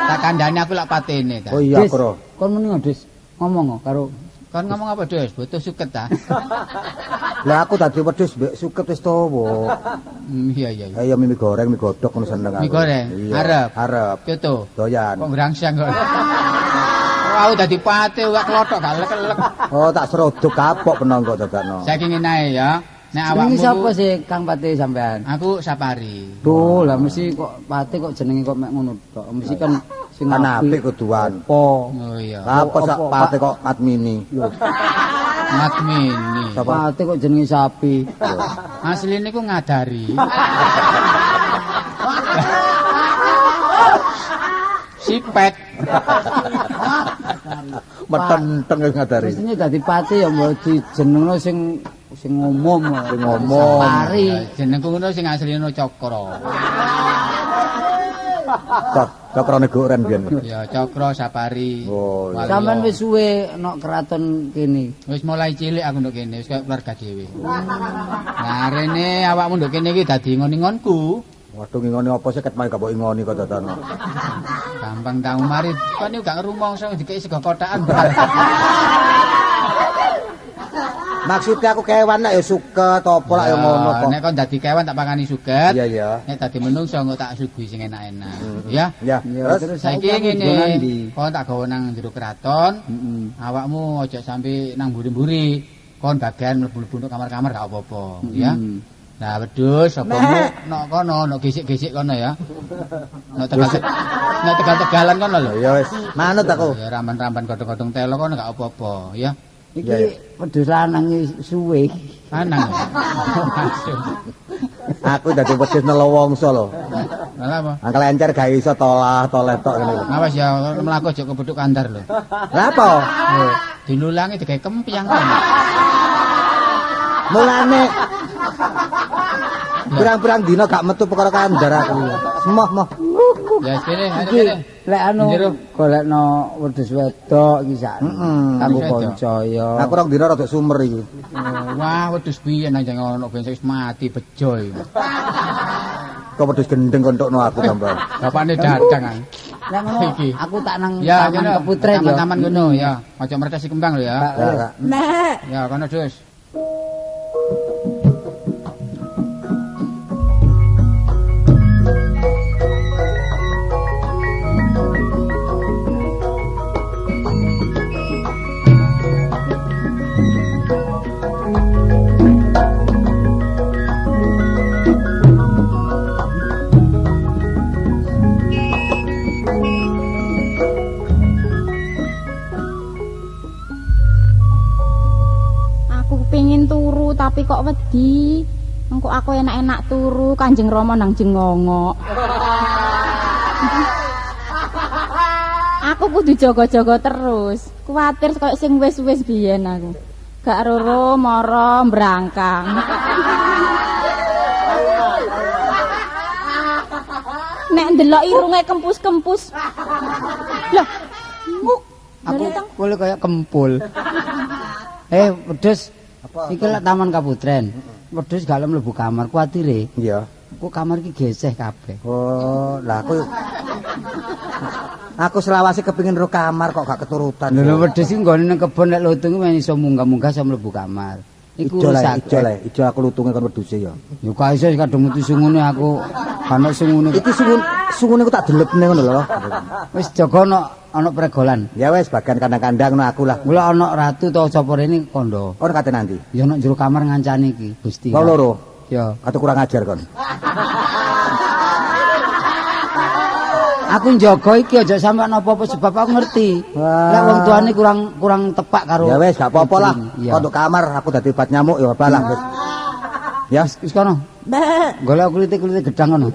tak kandhane aku lak patene ta. Oh iya, Kro. Kon muni Des, ngomong karo kon ngomong apa, Des? Butuh suket ta? Lah aku dadi wedhus mbek suket wis tuwa. Iya iya. Ayo mie goreng, mie godhog ngono seneng aku. Mie goreng. Arep. Arep. Coto. Doyan. Kok ngrangsang kok. Aku dadi pate wak klothok gak lek-lek. Oh, tak serodok kapok penongko dadakno. Saiki ngene ae ya. Nek awakmu sapa sih Kang Pati sampean? Aku Sapari. Tuh, lah mesti kok Pati kok jenenge kok mek ngono tok. Mesti kan sing apik kuduan. Apa? Oh iya. Lah apa sak Pati kok Matmini? Matmini. Pati kok jenenge sapi. Asline ku ngadari. Sipet. Metenteng wis ngadari. Mestine dadi Pati ya mbok dijenengno sing umum, sing umum. Sapari. Jenengku ngono sing asline Cakra. Cakra Negoren biyen. Ya Cakra Sapari. Oh, iya. Sampeyan wis suwe nok keraton kene. Wis mulai cilik aku nduk kene, wis kaya keluarga dhewe. Nah, rene awakmu nduk kene iki dadi ngon-ngonku. Waduh ngingoni apa sih ket mari gak mbok ingoni kok dadakno. Gampang tau mari kon niku gak ngrumangsa dikeki sego kotakan. Maksudnya aku kewan lak ya suket apa lak ya ngono kok. Nek kon dadi kewan tak pakani suket. Iya iya. Nek dadi menungso engko tak suguhi sing enak-enak. Ya. Ya. Terus saiki ngene, kon tak gawa nang jero keraton. Awakmu aja sampe nang mburi-mburi. Kon bagian mlebu-mlebu nang kamar-kamar gak apa-apa, ya. Nah, wedhus apamu nok kono, nok gesik-gesik kono ya. Nok tegal-tegalan kono lho. Ya wis, manut aku. Ya ramban-ramban godhong-godhong telo kono gak apa-apa, ya. Iki wedhus lanang suwe. Lanang. Aku dadi wedhus nelowongso lho. Lha apa? Angkel encer gak iso tolah-toleh tok ngene. Awas ya mlaku aja kepethuk kandar lho. Lha apa? Dilulangi digawe kempyang kan. Mulane pirang-pirang dina gak metu perkara kandar aku. Semoh moh. Ya kene, kene. Lek anu golekno wedhus wedok iki sak. Kanggo kanca ya. Aku rong dina rada sumer iki. Wah, wedhus biyen nang ono ben wis mati bejo iki. Kok wedhus gendeng kontokno aku tambah. Bapakne dadang. Lah ngono aku tak nang taman Keputren ya. Taman ngono ya. Aja mertesi kembang lho ya. Nek. Ya kono dus. Tapi kok wedi, engko aku enak-enak turu Kanjeng Rama nang jengongok. Aku kudu jaga-jaga terus, kuwatir koyo sing wis-wis biyen aku. Gak roro mara mbrangkang. Nek ndelok irunge kempus-kempus. Lah, nguk. Aku kule koyo kempul. Wedhus. Iki lek Taman Kaputren. Wedhus gak mlebu kamar kuwatire. Iya. Kok kamar iki geseh kabeh. Oh, lah aku selawase kepengin ro kamar kok gak keturutan. Lho wedhus iki nggone nang kebon lek lutung men iso munggah-munggah iso mlebu kamar. Iku ijo le, ijo aku lutunge kon wedhuse ya. Ya gak iso kadung metu sungune aku. Ana sungune. Iki sungun sungune ku tak delepne ngono lho. Wis jaga ana ana pregolan. Ya wis bagian kandang-kandang no aku lah. Mula ana ratu ta sapa rene kandha. Kon kate nanti. Ya ana jero kamar ngancani iki, Gusti. Wong loro. Ya. Kate kurang ajar kon. Aku njaga iki aja sampe ana apa-apa sebab aku ngerti. Lek wong tuane kurang tepak karo. Ya wis gak apa-apa lah. Iya. Kon nduk kamar aku dadi obat nyamuk ya apa lah wis. Ya Wis kono. Golek kulite-kulite gedang kono.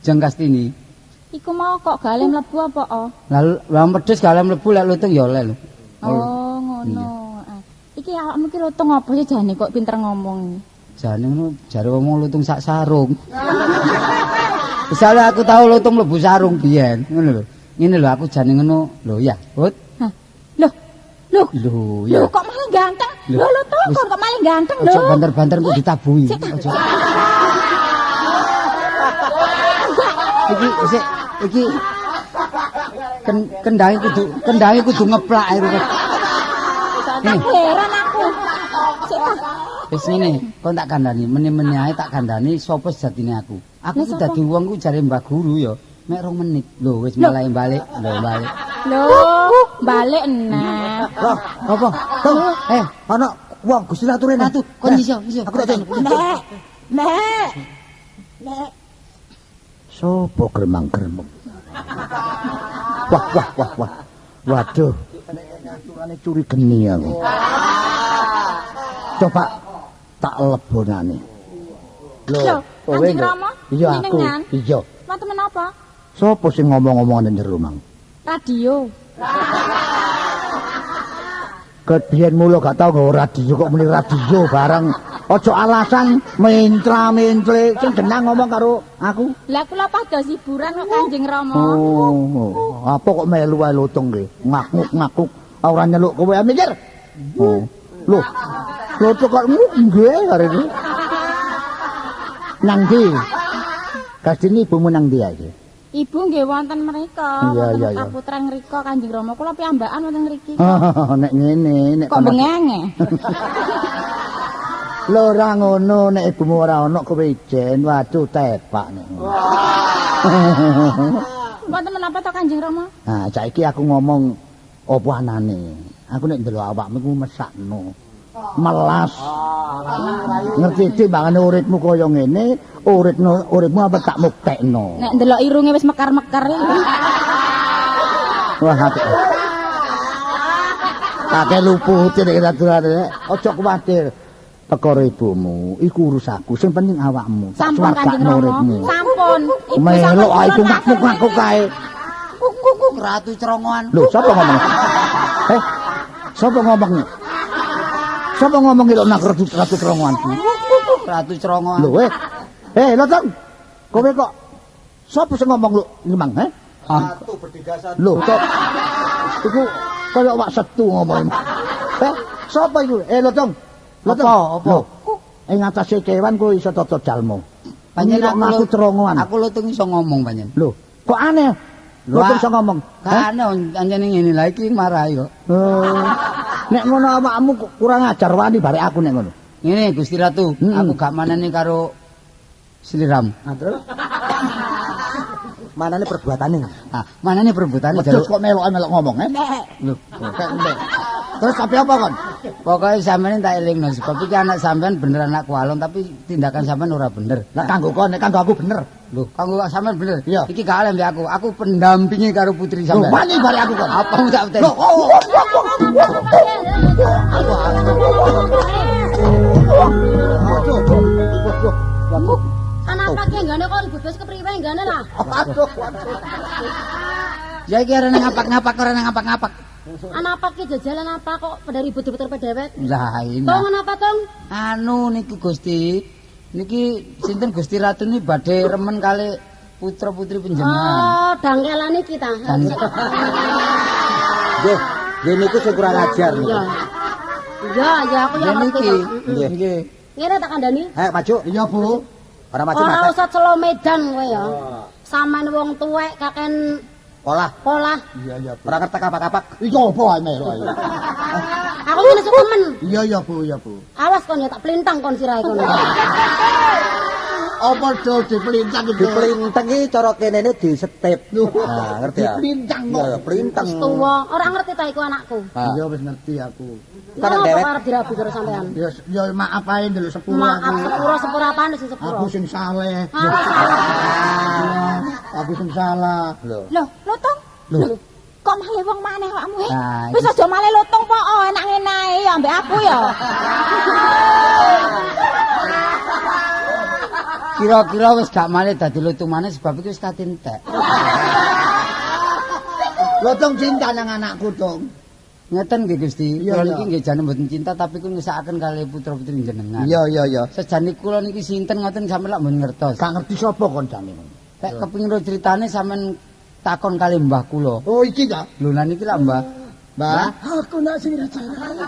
Jeng Kastini. Iku mau kok gale mlebu apa oh? Lah lah wedhus gale mlebu lek lutung ya oleh lho. Oh, ngono. Iki awakmu ki lutung apa sih jane kok pinter ngomong? Jane ngono jare wong lutung sak sarung. Misalnya aku tahu lutung mlebu sarung biyen, ngono lho. Ngene lho aku jane ngono. Lho ya, Hut. Hah. Lho. Lho. Lho ya. Lho kok malah ganteng? Lho lutung kok malah ganteng lho. Ojo banter-banter kok ditabuhi. Ojo. Iki sik iki kendange kudu ngeplak ae kok. Heran aku. Sik ta. Wis ngene, kon tak kandhani, meni-meni ae tak kandhani sapa sejatine aku. Aku ku dadi wong ku jare Mbah Guru ya, mek 2 menit. Lho wis mulai balik, lho balik. Lho, balik nah. Loh, apa? Eh, ana wong Gusti Ratu rene. Ratu, kon iso, iso. Aku tak Nek. Nek. Nek. Sopo gremang-gremeng? Wah, wah, wah, wah. Waduh. Ngaturane curi geni aku. Coba tak lebonane. Lho, kowe Kanjeng Rama? Iya aku. Iya. Wonten menapa? Sopo sing ngomong-ngomong nang jero mang? Radio. Kebiyen mulo gak tau nggawa radio kok muni radio barang. Ojo alasan mentra-mentre sing genah ngomong karo aku. Lah kula pados hiburan kok Kanjeng Rama. Oh, apa kok melu wae lutung ki? Ngakuk-ngakuk ora nyeluk kowe mikir. Oh. Lho, lutung kok nggih karo iki. Nang ndi? Kastini ibumu nang ndi iki? Ibu nggih wonten mriko, wonten kaputran ngriko Kanjeng Rama. Kula piyambakan wonten ngriki. Oh, nek ngene, nek kok bengenge. Lho ora ngono, nek ibumu ora ana kowe ijen, waduh tepak nek. Wonten menapa to Kanjeng Rama? Nah, saiki aku ngomong apa anane. Aku nek ndelok awakmu iku mesakno. Melas. Ngerti timbangane uripmu kaya ngene, uripmu apa tak muktekno. Nek ndelok irunge wis mekar-mekar iki. Wah, apik. Akeh lupute nek aturane. Aja kuwatir. Perkara ibumu iku urusanku, sing penting awakmu. Tak Sampun Kanjeng Rama. Sampun. Ibu melok ae iku ngakuk-ngakuk kae. Kuk ratu cerongoan. Lho, sapa ngomong? Eh, sapa ngomong? Sapa ngomong iki lho nak ratu cerongoan? Ratu cerongoan. Lho, eh, lho Tong. Kowe kok sapa sing ngomong lho iki mang, eh? Ratu berdigasan. Lho, kok iku kaya wak setu ngomong. Eh, sapa iku? Eh, lho Tong. Apa? Apa? Ing atase kewan kowe iso tata jalma. Panjen aku cerongoan. Aku lutung iso ngomong panjen. Lho, kok aneh? Lutung iso ngomong. Gak aneh anjene ngene lha iki marahi kok. Oh. Nek ngono awakmu kurang ajar wani barek aku nek ngono. Ngene Gusti Ratu, aku gak manani karo sliramu. Nah, terus manane perbuatane? Ah, manane perbuatane terus kok melok-melok ngomong, eh? Lho, terus sampe apa kon? Pokoke sampeyan tak elingno sebab iki anak sampeyan bener anak kualon tapi tindakan sampeyan ora bener. Lah kanggo kon, nek kanggo aku bener. Lho, kanggo sampeyan bener. Iya. Iki gak oleh mbek aku. Aku pendampingi karo putri sampeyan. Lho, wani bare aku kon. Apa tak beteni? Lho, oh. Waduh. Kenapa ki nggane kok ribut wis kepriwe nggane lah. Waduh, waduh. Ya iki arene ngapak-ngapak ora ngapak-ngapak. Anapa ki jajalan apa kok pada ribut-ribut terus dewek? Lah ini. Tong anapa tong? Anu niku Gusti. Niki sinten Gusti Ratu niki badhe remen kali putra-putri panjenengan. Oh, dangkelane iki ta. Nggih, nggih niku sing kurang ajar niku. Iya, iya aku yang ngerti. Nggih. Nggih. Ngene tak kandhani? Ayo maju. Iya, Bu. Ora maju Ora usah celo Medan kowe ya. Sampeyan wong tuwek kaken polah. Polah. Iya, iya, Bu. Ora ngerti kapak-kapak. Iki opo ae melok ae. Aku ngene temen. Iya, iya, Bu, iya, Bu. Awas kon ya tak plintang kon sirahe kono. Apa do diplintang itu? Diplinteng iki cara kenene disetip. Nah, ngerti ya? Diplintang kok. Iya, plinteng. Wis tuwa, ora ngerti ta iku anakku. Iya wis ngerti aku. Kan Kenapa dewek. arep dirabi karo sampean? Ya ya maaf ae ndelok sepuro Maaf aku. sepuro sepuro apane sing sepuro? Aku sing saleh. Ah, salah. Aku sing salah. Lho. Lho, Lutung. Lho. Kok malah wong maneh awakmu eh? Nah, Wis aja malah lutung po, oh, enak ngene ae ya ambek aku ya. Kira-kira wis gak malih dadi lutung maneh sebab iki wis kate entek. Lutung cinta nang anakku, Tung. Ngeten nggih Gusti, Iya, kula iya. niki nggih jane mboten cinta tapi kula ngesakaken kalih putra-putri jenengan. Iya, iya, iya. Sejane kula niki sinten ngoten sampeyan lak mboten ngertos. Gak ngerti sapa kon jane. Nek kepengin ro critane sampean takon kalih mbah kula. Oh, iki ta? Lho lah niki lak Mbah. Mbah, Aku nak sing recarane.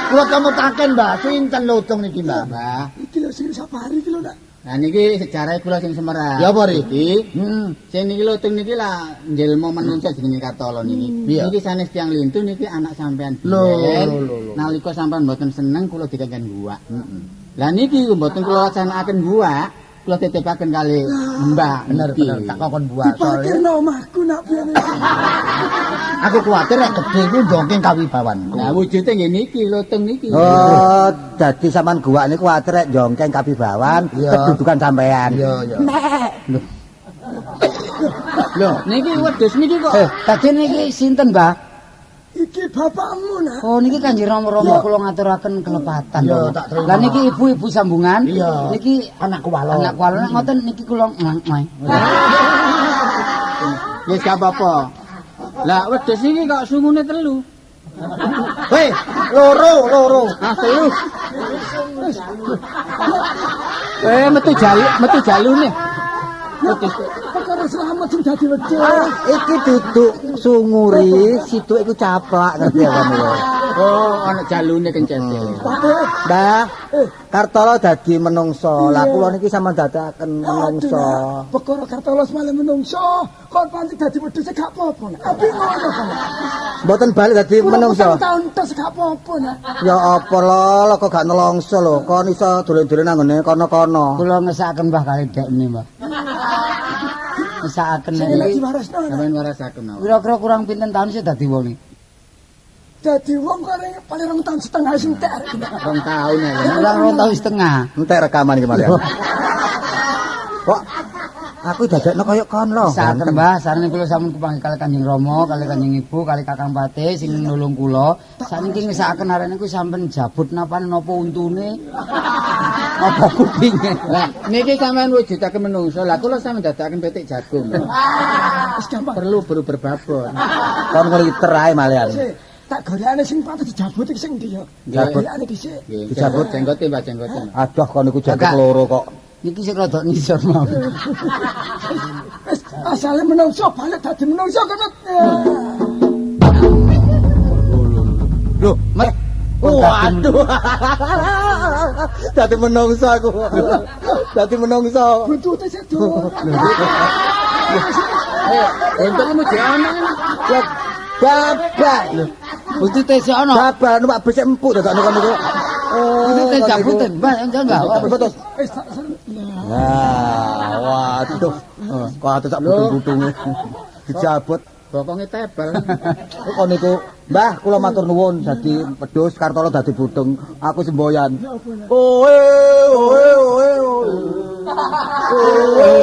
kula kemutaken, Mbah, sinten lutung niki, Mbah? Mbah. Iki lho sing safari iki lho nak. Nah niki sejarah kula sing semerap. Ya apa, Ri? Iki Heeh. sing niki lutung niki lah njelma menungsa jenenge Kartolo niki. Iya. Niki sanes tiyang lintu niki anak sampean Lho, biyen. lho, lho, lho. Nalika sampean mboten seneng kula dikengken guwak. Lah niki mboten kula laksanaken guwak, kula titipaken kali Mbah. Bener, niki. bener, tak kokon buah. Soalnya Diparkirno omahku nak biyen iki. aku kuwatir nek gedhe iku ndongeng kawibawanku. Lah wujude nggih niki lutung niki. Oh, dadi sampean guwak niku kuwatir rek jongkeng kawibawan Iya. kedudukan sampean. Iya, iya. Lho, niki wedhus niki kok Dadi niki sinten, Mbah? Iki bapakmu nak. Oh niki Kanjeng Rama-rama kula ngaturaken kelepatan. Iya, tak terima. Lah niki ibu-ibu sambungan. Iya. Niki Anakku walon. anak walon ngoten niki kula nglang. wis gak apa-apa. Lah wedhus niki kok sungune telu. Hei, loro, loro. Ah, telu. Metu jalu, metu jalune. Wedhus. Perkara selamat sing dadi wedhus. Ah, iki duduk sunguri, situk iku caplak ngerti ya kamu. Oh, ana jalune kencete. Mbah, Kartolo dadi menungso. Lah kula niki sampean dadakaken menungso. Aduh, nak. Perkara Kartolo malah menungso, kon pancen dadi wedhus gak apa-apa nak. Tapi ngono kan. Mboten balik dadi menungso. Tahun tes gak apa-apa nak. Ya apa lho, kok gak nelongso lho. Kon iso dolen-dolen nang ngene kono-kono. Kula ngesakaken Mbah kali dekne, Mbah. Ngesakaken Sing niki. lagi warasno nak. Sampeyan warasaken mawon. Kira-kira kurang pinten tahun sih dadi wong niki? Dadi wong kok paling 2 tahun setengah sing entek arek iki, nak. Rong taun ya. Kurang 2 tahun setengah. Entek rekaman iki malian. Kok aku dadekno koyo kon lho. Ngesakaken Mbah, sarene kula sampun kepanggih kali Kanjeng Rama, kali Kanjeng Ibu, kali Kakang Patih sing nulung kula. Sakniki ngesakaken arek niku sampean jabut napane napa untune? Apa kupinge? Lah niki sampean wujudaken menungso. Lah kula sampean dadakaken pitik jagung. Wis gampang. Perlu beru berbabon. Kon ngliter ae malian. Sik, tak golekane sing pantes dijabut iki sing ndi ya? Jabut. Golekane dhisik. Nggih, Dijabut. jenggote, Mbah, jenggote. Aduh kon niku jabut Kakak. loro kok. Niki sik rada ngisor mawon. Wis asale menungso balik dadi menungso kono. Lho, Met. Waduh. Dadi menungso aku. Dadi menungso. Buntute sik durung. Untukmu jek ono. Ya babak. Buntute sik ono. Babak numpak bus empuk dadakno kon niku. Oh, Buntute jabuten, Mbah, enggak. Betul. Wis tak ser. Nah, waduh. Kok atuh sak butung-butunge. Dijabut. Bokonge tebel. Kok niku, Mbah, kula matur nuwun dadi wedhus Kartolo dadi butung. Aku semboyan. Oe oe oe oe. Oe